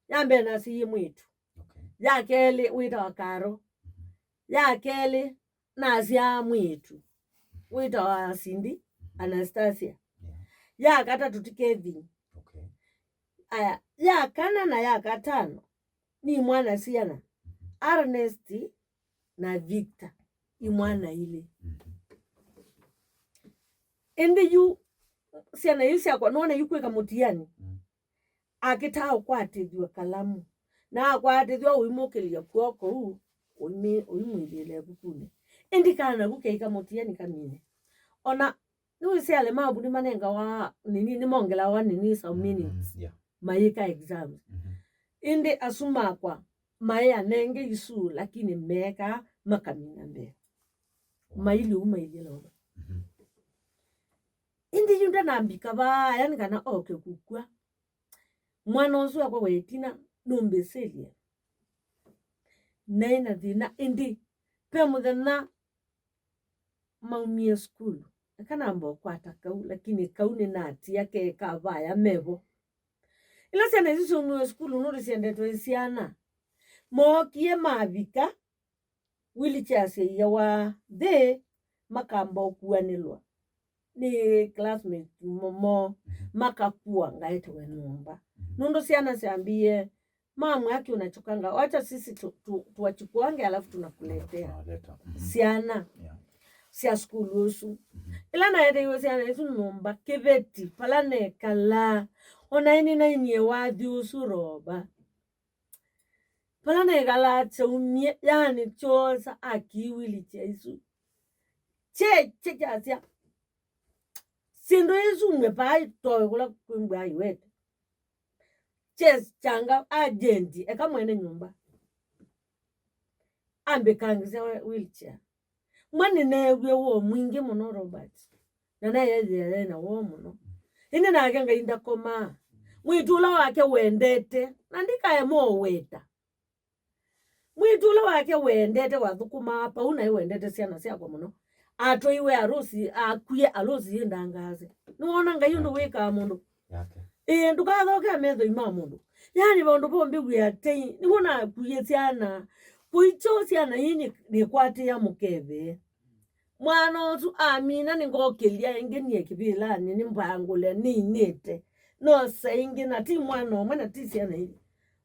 Ya mbee nasiie mwĩĩtu. Okay. Ya kelĩ wĩtawa Karo. Mhm. Ya kelĩ nasyaa mwĩĩtu wĩtawa Cindy, mhm, Anastasia. Yeah. Ya katatũ ti Kevin. Okay. Aya, ya kana na ya katano ni mwana syana. Mhm. Ernest na Victor, imwana ilĩ. Mhm. Ĩndĩ yu syana iu syakwa, nona yu kwĩka mũtiani. Mm. Akĩtaa ũkwatĩthw'a kalamu, na akwatĩthw'a ũimũkĩlya kw'oko ũu, ũimi-, ũimwĩlĩĩla ĩvukunĩ. Ĩndĩ kana naku keika mũtiani kamine. Ona nĩwĩsĩ alemavu nĩmanengawa nini, nĩmongelawa nini some, mm, minutes, yeah, mayĩka exams. Mhm. Ĩndĩ asu makwa maĩ anenge isu, lakini meekaa makamina mbee. Wow. Mailye ũu mailyĩ lova. Mhm. Ĩndĩ yu ndanambika vaa, yani kana oke kũkw'a. Mwana ũsu wakwa wa ĩtina nũmbĩsĩlye. Naĩ na thĩna, ĩndĩ ve mũthenya maumie sukulu, eka namba ũkwata kau, lakini kau nĩnatia ke kavaya mevo. Ĩla syana isu syaumiwe sukulu, nũndũ syendetwe nĩ syana, mookie mavika, wheelchair syaiawa nthĩ, makamba ũkuanĩlwa nĩ classmate mo, mo, mhm, makakua ngaetewe nyũmba. Mhm. Nũndũ syana syambie, "Mama, haki unachukanga, wacha sisi tu, tu, tuwachukuange alafu tunakuletea." Tunawaleta. Mhm. Syana, yeah, sya sukulu ũsu. Mhm. Ĩla naeteiwe syana isu nyũmba, kĩveti, vala nekalaa, ona ĩni nainie wathi ũsu roba. Vala nekalaa kyaumie, yani kyoosa akiwili kya isu. Kye, kye kyasya, syĩndũ isu umwe paa itoe kũla kwĩ mbwa iwete. Kye kyanga agent, eka mwene nyũmba ambĩkangĩsya wheelchair. Mwa nĩneewie woo mwingĩ mũno Robert, na neeyĩthĩa yĩ na woo mũno. Ĩndĩ nake Ngai ndakomaa. Mwĩĩtu ũla wake wendete, na ndikaema ũweta. Mwĩĩtu ũla wake wendete, wathũkũmaa pau, naĩ wendete syana syakwa mũno. Atwaiwe arusi, akwie arusi yĩ ndangaase. Nĩwona Ngai ũndũ wĩkaa mũndũ? Yake. Ĩĩ, ndũkathokea methoi ma mũndũ. Yaani, vandũ vombĩw'ĩa tei, nĩw'o nakuie syana. Kũikyo syana ii nĩ-, nĩkwatĩĩa mũkeve. Mwana ũsu amina, nĩngokĩlya ĩngĩ nyie kĩvĩlanĩ, nĩmbangũle, nĩinĩte. Nose ĩngĩ, na ti mwana ũmwe, na ti syana ilĩ.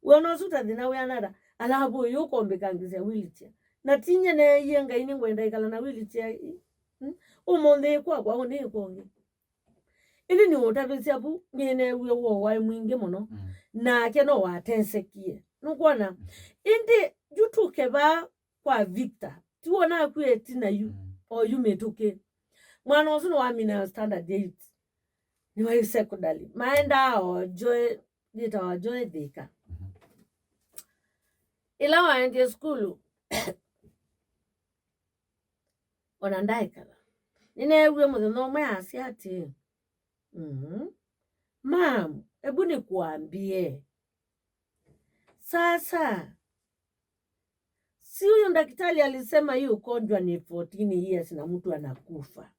Wĩona ũsu ta thĩna wĩana ata? Alavu ũyũ ũkombĩkangĩsya wheelchair. Na ti nyie neeie Ngai nĩngwenda ĩkala na wheelchair ii. Mm? Ũmũnthĩ kwakwa, ũnĩ kwongĩ. Ĩndĩ nĩũtavĩsya vu, nĩneewie woo waĩ mwingĩ mũno. Mm. Nake no watesekie. Nũkwona? Mm. Ĩndĩ yu tũke vaa kwa Victor. Ti wona akw'e ĩtina yu, mm, o yu mĩtũkĩ. Mwana ũsu nĩwamina standard eight. Nĩwaĩ secondary. Maendaa o Joe, yĩtawa Joe Thika. Mhm. Ĩla waendie sukulu, ona ndaekala. Nĩneewie mũthenya ũmwe asya atĩĩ, "Mhm. Mam, ebu nikuambie. Sasa, si huyu daktari alisema hii ugonjwa ni fourteen years na mtu anakufa.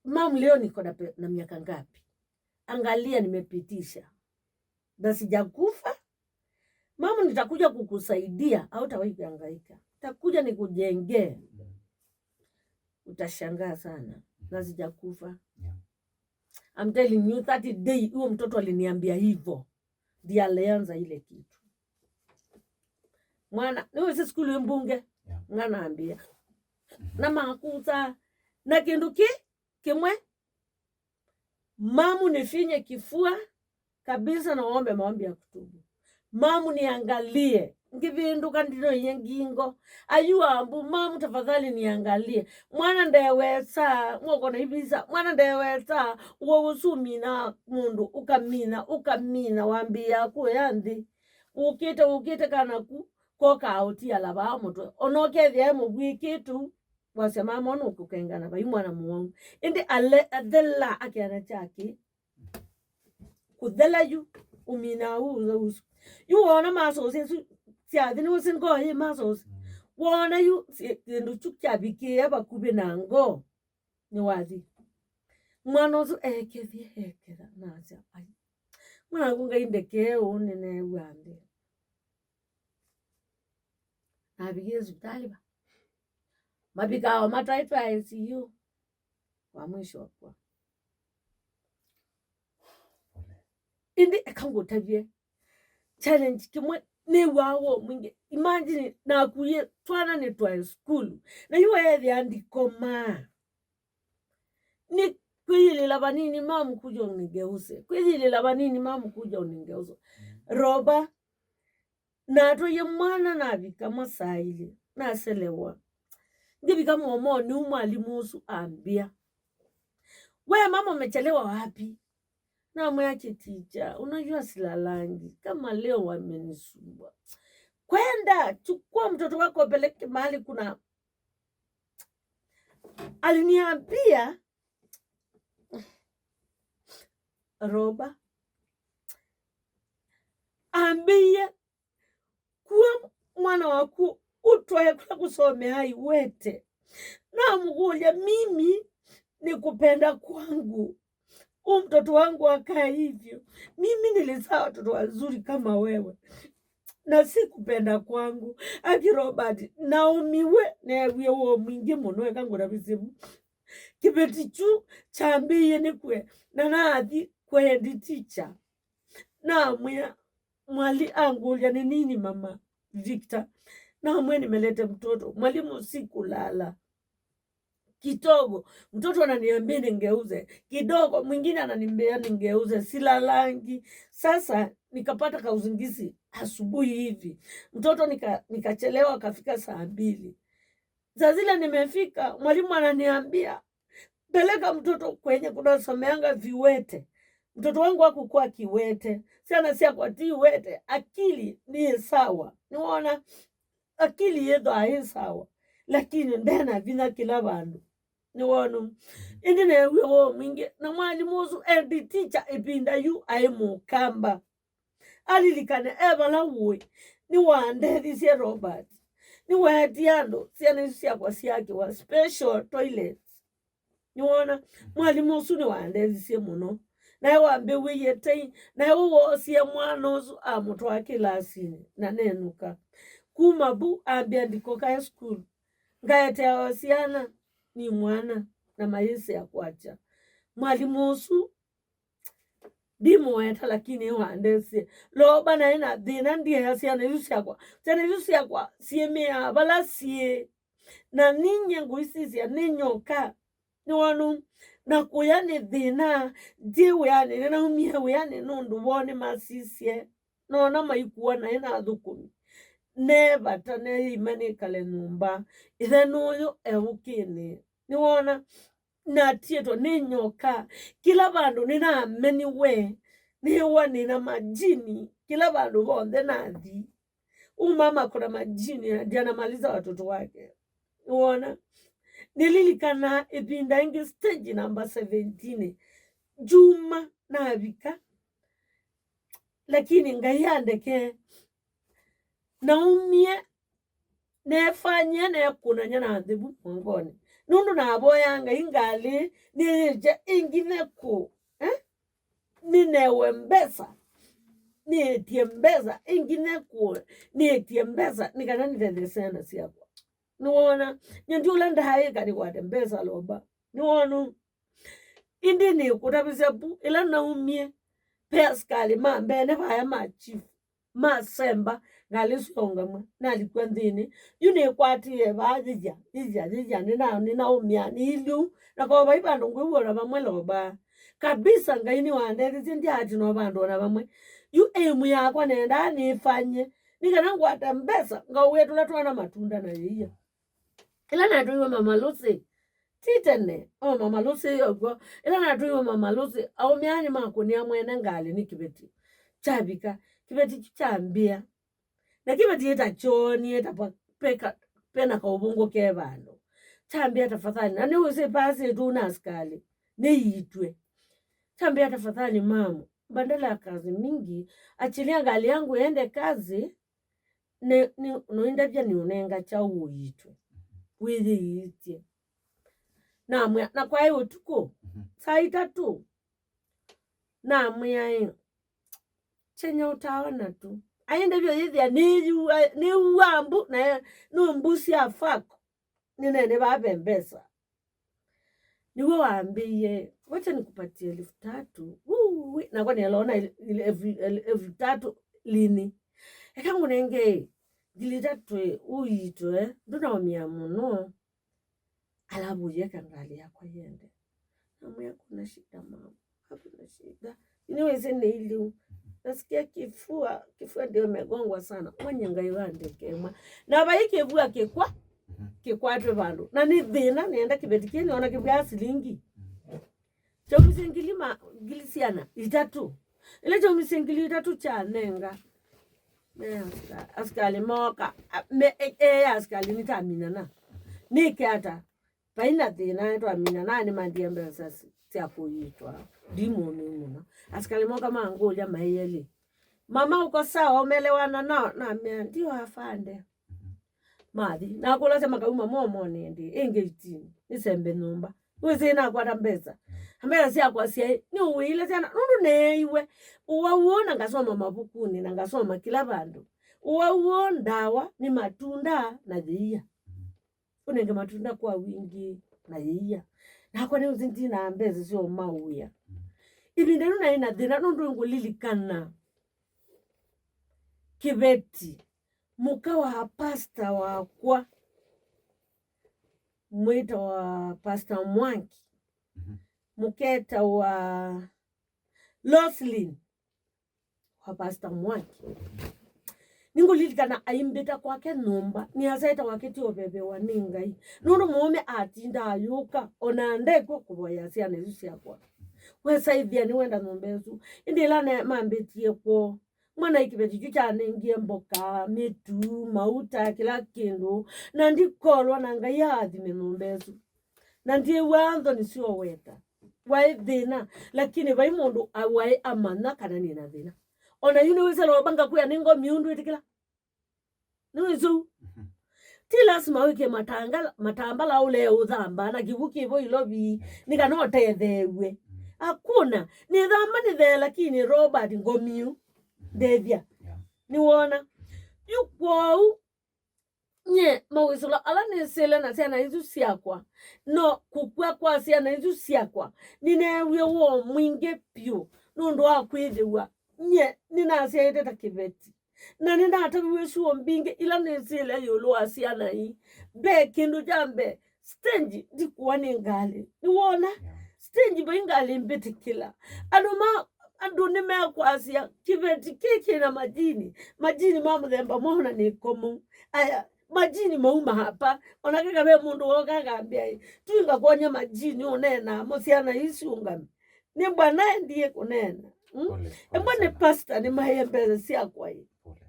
Mam, leo niko na pe-, na miaka ngapi? Angalia, nimepitisha. Na sijakufa. Mam, nitakuja kukusaidia, hautawahi kuhangaika. Nitakuja nikujengee. Utashangaa sana. Na sijakufa." Yeah. I'm telling you, that day, huyo mtoto aliniambia hivyo. Ndiye alianza ile kitu. Mwana, nĩwĩsĩ sukulu ĩ mbunge? Yeah. Mwana ambia. Mhm. Na makuta, na kĩndũ kĩ, kĩmwe, mamu nifinye kifua kabisa na uombe maombi ya kutubu. Mamu niangalie. Ngĩvĩndũka ndinoie ngingo. Ayua mbu, mamu tafadhali niangalie. Mwana ndewesa, mwoko na ivisa. Mwana ndewesa, uo ũsu ũmina mũndũ, ũkamina, ũkamina, wambĩĩa kũya nthĩ. Ũkĩte, ũkĩte kana ku, koka ũtiala vaa mũtwe. Ona ũkethĩa e mũvw'ĩkĩtu, wasya mama ona ũkũkengana vai mwana mũwau. Ĩndĩ ale, athela akeana kyake. Kũthela yu, ũminaa ũũ ũsu. Yu woona muscles isu syathi, nĩwĩsĩ ngoo yĩ muscles. Mm. Woona yu, si-, kĩndũ kyu kyavikĩĩa vakuvĩ na ngoo, nĩwathi. Mwana ũsu ekethie, eketha, na asya, "Ai, mwana waku Ngai ndekee ũũ, nĩneew'a nthĩ." Navikie sivitalĩ va. Mavikaa o mataĩtwe I C U. Wa mwisho wakwa. Ĩndĩ eka ngũtavye challenge kĩmwe nĩw'aa woo mwingĩ. Imagine, nakuie twana nĩ twaĩ sukulu. Na yu weethĩa ndikomaa. Nĩ kwĩyĩlĩla vanini, "Mamu kuja unigeuze." Kwĩyĩlĩla vanini, "Mamu kuja unigeuze." Roba, natwaie mwana navika masaa ilĩ, naselewa. Ngĩvika mũomonĩ ũu mwalimũ ũsu ambĩa, "We mama, umechelewa wapi?" Namwĩa, "Ati ticha, unajua silalangi, kama leo wamenisumbua." "Kwenda, chukua mtoto wako upeleke mahali kuna." Aliniambia, Roba, ambĩie, "Kua mwana waku ũtwae kũla kũsomeaa Iwete." Namũkũlya, "Mimi ni kupenda kwangu huu mtoto wangu akae hivyo? Mimi nilizaa watoto wazuri kama wewe, na si kupenda kwangu." Aki Robert, naumiwe, neewie woo mwingĩ mũno, eka ngũtavĩsye vu. Kĩveti kyu kyambĩĩie nĩ kwe, na nathi kwa head teacher. Namwĩa, mwali angũlya, "Ni nini mama Victor?" Namwĩa, "Nimelete mtoto." "Mwalimu, sikulala." Kidogo, mtoto ananiambia nigeuze. Kidogo, mwingine ananiambia nigeuze. Silalangi. Sasa nikapata kausingizi asubuhi hivi. Mtoto nika-, nikachelewa, akafika saa mbili. Saa zile nimefika, mwalimu ananiambia, "Peleka mtoto kwenye kunasomeanga viwete." Mtoto wangu hakukuwa kiwete. Syana syakwa ti wete, akili nĩ sawa. Nĩwona? Akili yĩthwaa yĩ sawa, lakini ndena vinya kĩla vandũ. Nĩwonu? Ĩndĩ neewie woo mwingĩ, na mwalimũ ũsu head teacher ĩvinda yu aĩ Mũkamba. Alilikane e vala ũĩ, nĩwandethisye Robert. Nĩweetie andũ syana isu syakwa syakĩwa special toilets. Nĩwona? Mwalimũ ũsu nĩwandethisye mũno. Nae wambĩw'ĩie tei, nae woosie mwana ũsu amũtwaa kĩlasinĩ, na nenũka. Kuma vu ambĩa ndikũkae sukulu. Ngaeteawa syana, nĩ mwana, na mayĩsĩ akwatya. Mwalimũ ũsu ndimũweta, lakini nĩwandesie. Loba naĩ na thĩna, ndieea syana isu syakwa. Syana isu syakwa syĩmĩaa vala syĩ. Na ninyie ngũisisya nĩ nyoka. Nĩwonu, na kũya nĩ thĩna, ndyĩ wĩanĩ, nĩnaumie wĩanĩ nũndũ woo nĩmasisye. Noona maikuwa naĩ na athũkũmi. Ne vata, neĩima nĩkale nyũmba. Ĩthe nũyũ eũkĩnĩ. Nĩwona, natiĩtwe nĩ nyoka. Kĩla vandũ nĩnameniwe. Nĩwa nĩna majini. Kĩla vandũ vonthe nathi. Uma makona majini, ndianamaliza watoto wake. Nĩwona? Nĩlilikana ĩvinda ĩngĩ, stage namba seventeen. Juma navika. Lakini Ngai andeke. Naumie, nefanyie, nekũnany'a na nthĩ vu mũongonĩ. Nũndũ navoya Ngai ngalĩ, nĩyĩkya ĩngine kũ, eh? Nĩnewe mbesa. Nĩĩtye mbesa, ĩngine kũ, nĩĩtye mbesa, nĩ kana nĩtethye syana syakwa. Nĩwona? Nyie ndi ũla ndaaĩka nĩkwate mbesa loba. Nĩwonu? Ĩndĩ nĩkũtavĩsya vu, ĩla naumie, ve asikalĩ ma mbene vaya ma chief, masemba, ngalĩ syaũngamw'a, nalikw'a nthĩnĩ. Yu nĩkwatie vaa, yĩya, yĩya, yĩya, nĩna-, nĩnaũmĩa, nĩilyũ, na ko vai vandũ ngwĩw'a ona vamwe loba. Kabisa, Ngai nĩwandethisye, ndyaatina o vandũ ona vamwe. Yu aim yakwa nendaa nĩfanye, nĩ kana ngwate mbesa, ngaũĩe tũla twana matunda na yĩia. Ĩla natwaiwe Mama Lucy, ti tene, o Mama Lucy yokw'o, ĩla natwaiwe Mama Lucy, aũme aa nĩmakũnĩa mwene ngalĩ nĩ kĩveti. Kyavika, kĩveti kyu kyambĩa. Na kĩveti ĩta kyoonie ta pa-, peka-, pena kaũvũngũ ke vandũ. Kyambĩa, "Tafadhali." Na nĩwĩsĩ paasĩtwe na asikalĩ, nĩiitw'e. Kyambĩa, "Tafadhali mamu, badala ya kazi mingi, achilia gari yangu iende kazi." Nĩ, nĩ, noindavya nĩũnenga kyaũ ũiitwe? Wĩyĩiitye. Namwĩa, na kwaĩ ũtukũ, saa itatũ. Namwĩa ĩ, kyenya ũtaona tu. Aindavya yĩthĩa nĩyua, nĩwua mbu, na nĩ mbu sya fako. Nĩnene vaa ve mbesa. Nĩw'o wambĩie, "Wacha nikupatie elfu tatu." Wuu, nakwa nĩloona el-, el-, elfu, el-, elfu tatu lini? Eka ngũnenge ngili itatũ ũiitwe, ndũnaũmĩa mũno. Alafu ũyĩeka ngalĩ yakwa yende. Namwĩa, "Kuna shida mama, hakuna shida." Nĩwĩsĩ nĩ iliu. Nasikia kifua, kifua ndio imegongwa sana. Mwenye Ngai wandekemwa. Na vai kĩvua kĩkwa, kĩkwatwe vandũ. Na nĩ thĩna, nĩenda kĩveti kĩĩ, nĩona kĩvua silingi. Kyaumisye ngili ma-, ngili syana itatũ. Ĩla kyaumisye ngili itatũ kyanenga. Me asika-, asikalĩ mooka. A, me, e, e, asikalĩ nĩtaminana. Nĩke ata? Vai na thĩna, twamina na nĩmandie mbesa sya kũiitwa. Ndimũmĩu mũno. Asikalĩ moka mangũlya maĩ elĩ, "Mama, uko sawa? Umeelewana nao?" Namea, "Ndio, afande." Mathi. Nakũlasya makauma momone ĩndĩ, ĩngĩ itini. Nĩsembe nyũmba. Wĩsĩ nakwata mbesa. Mbesa syakwa syaĩ, nĩũwĩile syana. Nũndũ neeiwe. Ũwau ũũ na ngasoma mavukunĩ, na ngasoma kĩla vandũ. Ũwau ũũ, ndawa, nĩ matunda, na yĩia. Ũnenge matunda kwa wingĩ na yĩia. Nakwa nĩwĩsĩ ndinaa mbesa sya ũmaũĩa. Ĩvinda yĩu naĩ na thĩna nũndũ ngũlilikana kĩveti, mũka wa pasta wakwa, mwĩtawa Pasta Mwangi, mũketawa Roslyn wa Pasta Mwangi. Nĩngũlilikana aimbĩta kwake nyũmba, nĩasyaĩte wake ti ũvevewa nĩ Ngai. Nũndũ mũũme atinda ayũka, ona ndekw'a kũvoya syana isu syakwa. Wesaĩthĩa nĩwenda nyũmba ĩsu. Ĩndĩ ĩla ne-, mambĩtie kwoo, mwana kĩveti kyu kyanengie mboka, mĩtu, mauta, kĩla kĩndũ, na ndikolwa na Ngai aathime nyũmba ĩsu. Na ndyĩw'aa nthoni syoweta. Waĩ thĩna, lakini vai mũndũ a-, waĩ amanya kana nĩ na thĩna. Ona yu nĩwĩsĩ loba ngakwĩa nĩ ngomi ũndũ ĩtĩkĩla. Nĩwĩsĩ ũu? Ti lasima wĩke matangala-, matambala ũlee ũthamba na kĩw'ũ kĩvo ilovi, nĩ kana ũtetheew'e. Hakuna. Nĩthamba nĩthee, lakini Robert ngomiu. Ndethya. Yeah. Nĩwona? Yu kwoou, nye mawĩsũla ala nĩsĩle na syana isu syakwa, no kũkw'a kwa syana isu syakwa, nĩneewie woo mwingĩ vyũ nũndũ wa kwĩthĩwa nye nĩnasyaĩte ta kĩveti. Na nĩnataviw'e syuo mbingĩ ila nĩsĩle ĩũlũ wa syana ii. Ve kĩndũ kya mbee, stage ndikuwa nĩ ngalĩ. Nĩwona? Yeah. Stage vai ngalĩ mbĩtĩkĩla. Andũ ma, andũ nĩmekwasya kĩveti kĩĩ kĩna majini. Majini ma mũthemba mwaũ na nĩ ĩkomo. Aya, majini mauma hapa. Ona keka ve mũndũ woka akambĩa, "Ĩ, twinga kwony'a majini ũneenaa mo syana ii siũngame." Nĩ mbwa naendie kũneena. Mm? Pole, pole sana. Ĩmwe nĩ pastor nĩmaĩe mbesa syakwa ĩ. Pole.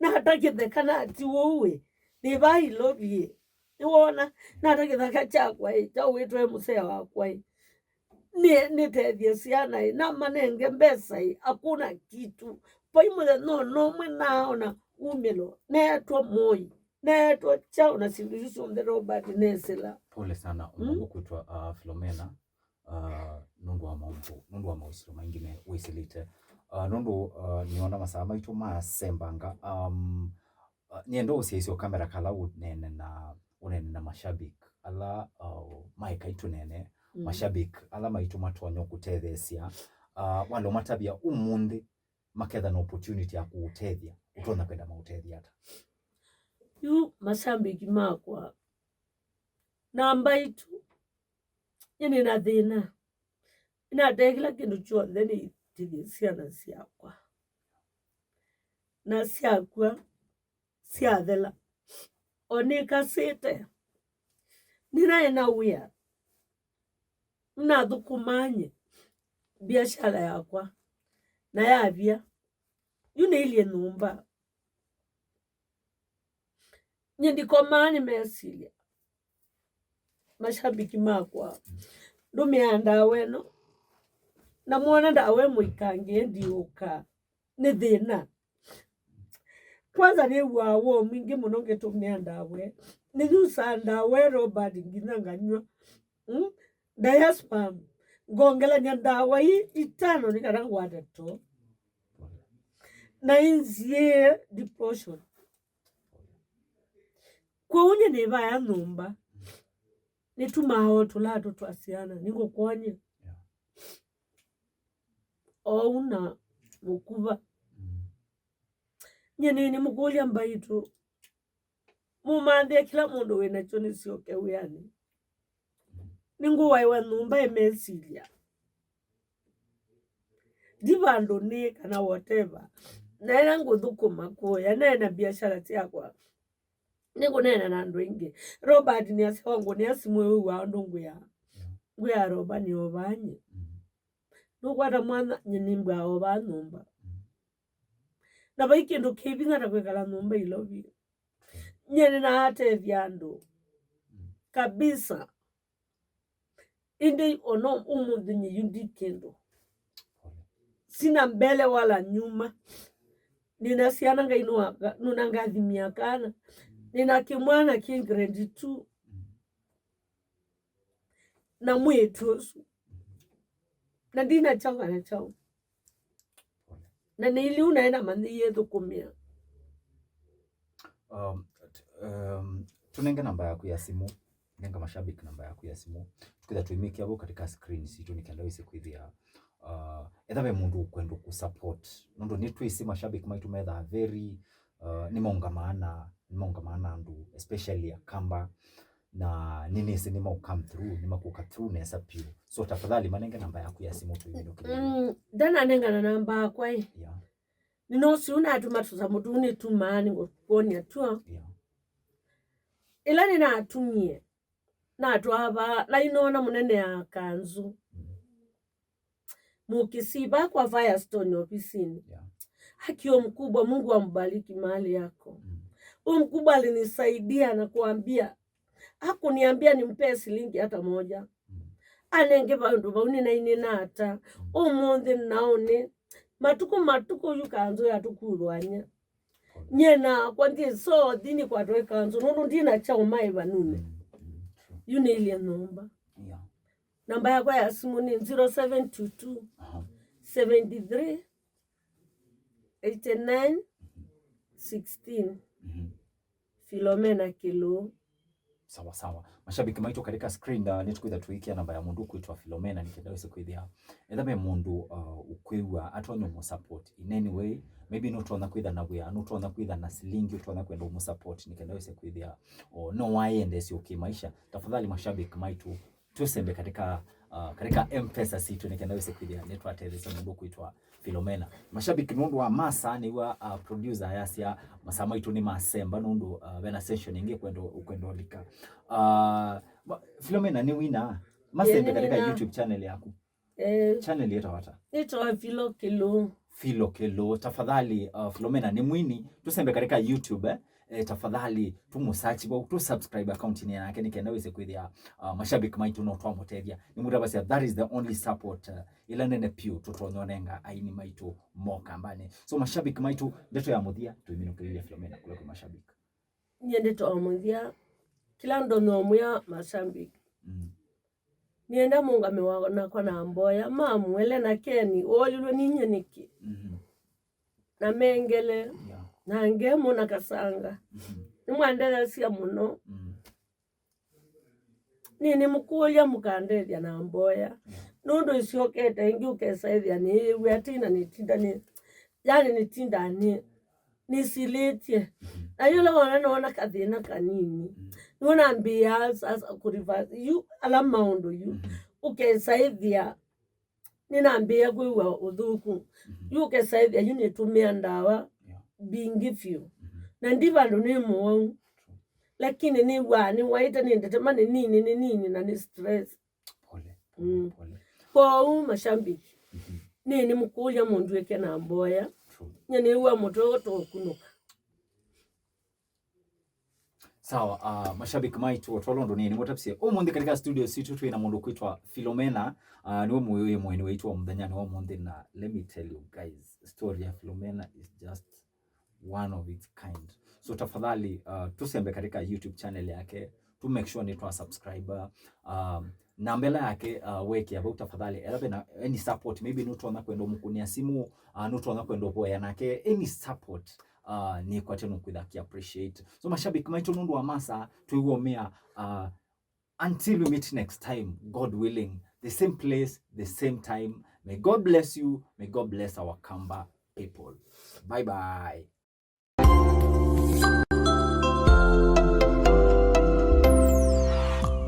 Natakĩtheka nati ũu ĩ. Nĩva ilovi ĩ. Nĩwona? Nata kĩthaka kyakwa ĩ. Kyaũĩtwe mũsee wakwa ĩ. Nĩ, nĩtethye syana ĩ. Namanenge mbesa ĩ. Hakuna kitu. Vai mũthenya ona ũmwe naona umĩlo. Neetwa moi. Neetwa kyaũ na syĩndũ isu syonthe Robert nesĩla. Pole sana. Mm? Ũmũndũ kwĩtwa, uh, Filomena. Uh, nũndũ wa maũndũ, nũndũ wa maũsilo maingĩ me wĩsĩlĩte. Uh, nũndũ, uh, nĩona masaa maitũ masembanga. Um, uh, nĩenda ũsyaisye kamera kala ũneene na, ũneene na mashabiki ala, uh, maeka itũneene, mm, mashabiki ala maitũ matonya kũtetheesya. Uh, wale ũmatavya ũmũnthĩ maketha na opportunity ya kũũtethya, ũtonya kwenda maũtethya ata? Yu mashabiki makwa, namba itũ, nyie nĩ na thĩna. Nĩnatee kĩla kĩndũ kyonthe nĩitĩthye syana syakwa. Na syakw'a, syathela. O nĩkasĩte. Nĩnaĩ na wĩa. Nĩnathũkũmaa nyie biashara yakwa. Na yavya. Yu nĩilyĩ nyũmba. Nyie ndikomaa nĩmesilya. Mashabiki makwa, ndũmĩaa ndawa ĩno. Na mwona ndawa ĩmwe ikangĩe ndiũka. Nĩ thĩna. Kwanza nĩw'aa woo mwingĩ mũno ngĩtũmĩa ndawa ĩ. Nĩnyusaa ndawa ĩ Robert nginya nganyw'a. Mm? Diazepam. Ngongelany'a ndawa ii itano nĩ kana ngwate too. Na inziĩe depression. Kwoou nyie nĩvaya nyũmba. Nĩtumaa o tũlatũ twa syana. Nĩngũkwony'a. Yeah. Ou na mũkuva. Mm. Nyie nĩ, nĩnĩmũkũlya mbaitũ. Mũmanthĩe kĩla mũndũ wĩ nakyo nĩsyoke wĩanĩ. Nĩngũwaĩwa nyũmba ĩmesilya. Ndi vandũ nĩ kana whatever. Naena ngũthũkũma kũya, naena biashara syakwa. Nĩngũneena na andũ aingĩ. Robert nĩasya wangũnĩa simũ ĩwĩw'aa ũndũ ngwĩa. Ngwĩa Roba nĩ ovaa nyie. Nũkwata mwana nyie nĩmbwaa ovaa nyũmba. Na vai kĩndũ kĩ vinya ta kwĩkala nyũmba ilovi. Nyie nĩnaatethya andũ. Kabisa. Ĩndĩ ona ũmũnthĩ nyie yu ndi kĩndũ. Sina mbele wala nyuma. Nina syana Ngai nũnangathimia kana. Nina kĩmwana kĩ grade two. Na mwĩĩtu ũsu. Na ndina kyaũ kana kyaũ. Na nĩ iliu naĩ namanyĩie thũkũmĩa. Um, t- um, tũnenge namba yaku ya simu, nenga mashabiki namba yaku ya simu, tukitha tuimikia vau katika screen situ nikenda wĩse kwĩthĩa, uh, etha ve mũndũ ũkwenda kũsupport, nũndũ nĩtwĩsĩ mashabiki maitũ methaa very, uh, nĩmaũngamaa na, nĩmaũngamaa na andũ, especially Akamba, na nĩnĩsĩ nĩmaũ come through, nĩmakũka through nesa piũ. So tafadhali manenge namba yaku ya simu tũiminũkĩlĩe. Mm, ndananengana namba yakwa ĩ. Yeah. Nĩnosĩ ũnatuma tũsamũ tũu nĩtumaa nĩngũkwony'a tuo. Yeah. Ĩla nĩnatumie, natwaa vaa, na inoona mũnene ya kanzũ. Mm. Mũkĩsii vaa kwa Firestone ofisinĩ. Yeah. Haki, huyo mkubwa, Mungu ambariki mahali yako. Mm. Huyo mkubwa alinisaidia na kuambia, hakuniambia nimpee silingi hata moja. Mm. Anenge vandũ vau nĩnainĩna ata. Mm. Ũmũnthĩ naũnĩ. Matukũ, matukũ yu kanzũ yatũkuthwany'a. Pole. Nyie nakwa ndyĩ so thini kwatwa ĩ kanzũ, nũndũ ndina kyaũ maĩ vanunĩ. Mm, mm, true. Yu nĩilye nyũmba. Yeah. Namba yakwa ya simu nĩ zero seven two two, aha, seven three, eight nine, sixteen. Mhm. Philomena Kĩlũ. Sawa sawa. Mashabiki maitũ katika screen, uh, nĩtũkwĩtha tũikia namba ya mũndũ kwĩtwa Philomena nĩkenda wĩse kwĩthĩa. Etha ve mũndũ, uh, ũkwĩw'a atonya mũsupport in any way. Maybe nũtonya kwĩtha na wĩa, nũtonya kwĩtha na silingi, ũtonya kwenda ũmũsupport nĩkenda wĩse kwĩthĩa. O no wayendeesya kĩmaisha. Tafadhali mashabiki maitũ, tũsembe katika, uh, katika M-Pesa sitũ nĩkenda wĩse kwĩthĩa nĩtwatetheesya mũndũ kwĩtwa Philomena. Mashabiki nũndũ wa masa nĩw'a, uh, producer ayasya masa maitũ nĩ masemba nũndũ, uh, vena session ĩngĩ kwenda, kwenda ũlika. Uh, ma- Philomena nĩ wina masembe katika nĩwina. YouTube channel yaku. Eh, channel yĩtawa ata? Nĩtawa Philo Kĩlũ. Philo Kĩlũ. Tafadhali, uh, Philomena nĩ mwini. Tũsembe katika YouTube, eh? Eh, tafadhali tũmũsearch vau, tũsubscribe account-inĩ yake nĩkenda wĩse kwĩthĩa, uh, mashabiki maitũ no twamũtethya. Nĩmũtavasya that is the only support, uh, ĩla nene piũ tũtonya ũnenga aini maitũ mo kambanĩ. So mashabiki maitũ, ndeto ya mũthya tũiminũkĩlĩlya Philomena kũla kwĩ mashabiki. Nyie ndeto ya mũthya, kĩla ndonya ũmwĩa mashabiki. Mm. Nĩenda mũngame wa- nakwa na mboya, mamu Elena Keni, woolilwe ninyie nĩkĩ? Mhm. Na Mengele, yeah, na Ngemo na Kasanga. Mhm. Nĩmwandetheesya mũno. Mm. Nĩ nĩmũkũlya mũkandethya na mboya. Yeah. Nũndũ ĩsyokete ĩngĩ ũkesa ĩthĩa nĩyĩw'a ati na nĩtinda nĩ, yani nĩtinda nĩ nĩsilĩtye. Mhm. Na yũla wona noona kathĩna kanini. Mm. Nĩwona mbĩaa sasa kũriva yu ala maũndũ yu. Mhm. Ũkesa ĩthĩa nĩnambĩĩa kwĩw'a ũthũku. Mhm. Yu ũkesa ĩthĩa yu nĩtũmĩa ndawa, yeah, mbingĩ vyũ. Mhm. Na ndi vandũ nĩ mũwau. True. Lakini nĩw'aa nĩwaĩte nĩ ndetema nĩ nini, nĩ nini na nĩ stress. Pole, pole, mm, pole. Kwoou mashabiki, mhm, nĩ nĩmũkũlya mũndw'ĩke na mboya. True. Nye nĩw'a mũtwe ũtũkunũka. Sawa, uh, mashabiki maitũ, otwala ũndũ nĩ nĩmũtavisye ũmũnthĩ katika studio sitũ twĩ na mũndũ kwĩtwa Philomena. Uh, nĩwe mũĩ mwene waitũ wa mũthenyanĩ wa ũmũnthĩ, na let me tell you guys, story ya Philomena is just one of its kind. So tafadhali, uh, tũsembe katika YouTube channel yake, tu make sure nĩ twa subscribe. Um, namba ĩla yake, uh, wekĩa vau tafadhali. Ela vena any support, maybe nũtonya kwenda ũmũkũnĩa simu, uh, nũtonya kwenda ũvoya nake, any support, uh, nĩkwatya nũkwĩtha ki appreciate. So mashabiki maitũ, nũndũ wa masa, twĩw'omĩa, uh, until we meet next time, God willing, the same place, the same time. May God bless you. May God bless our Kamba people. Bye bye.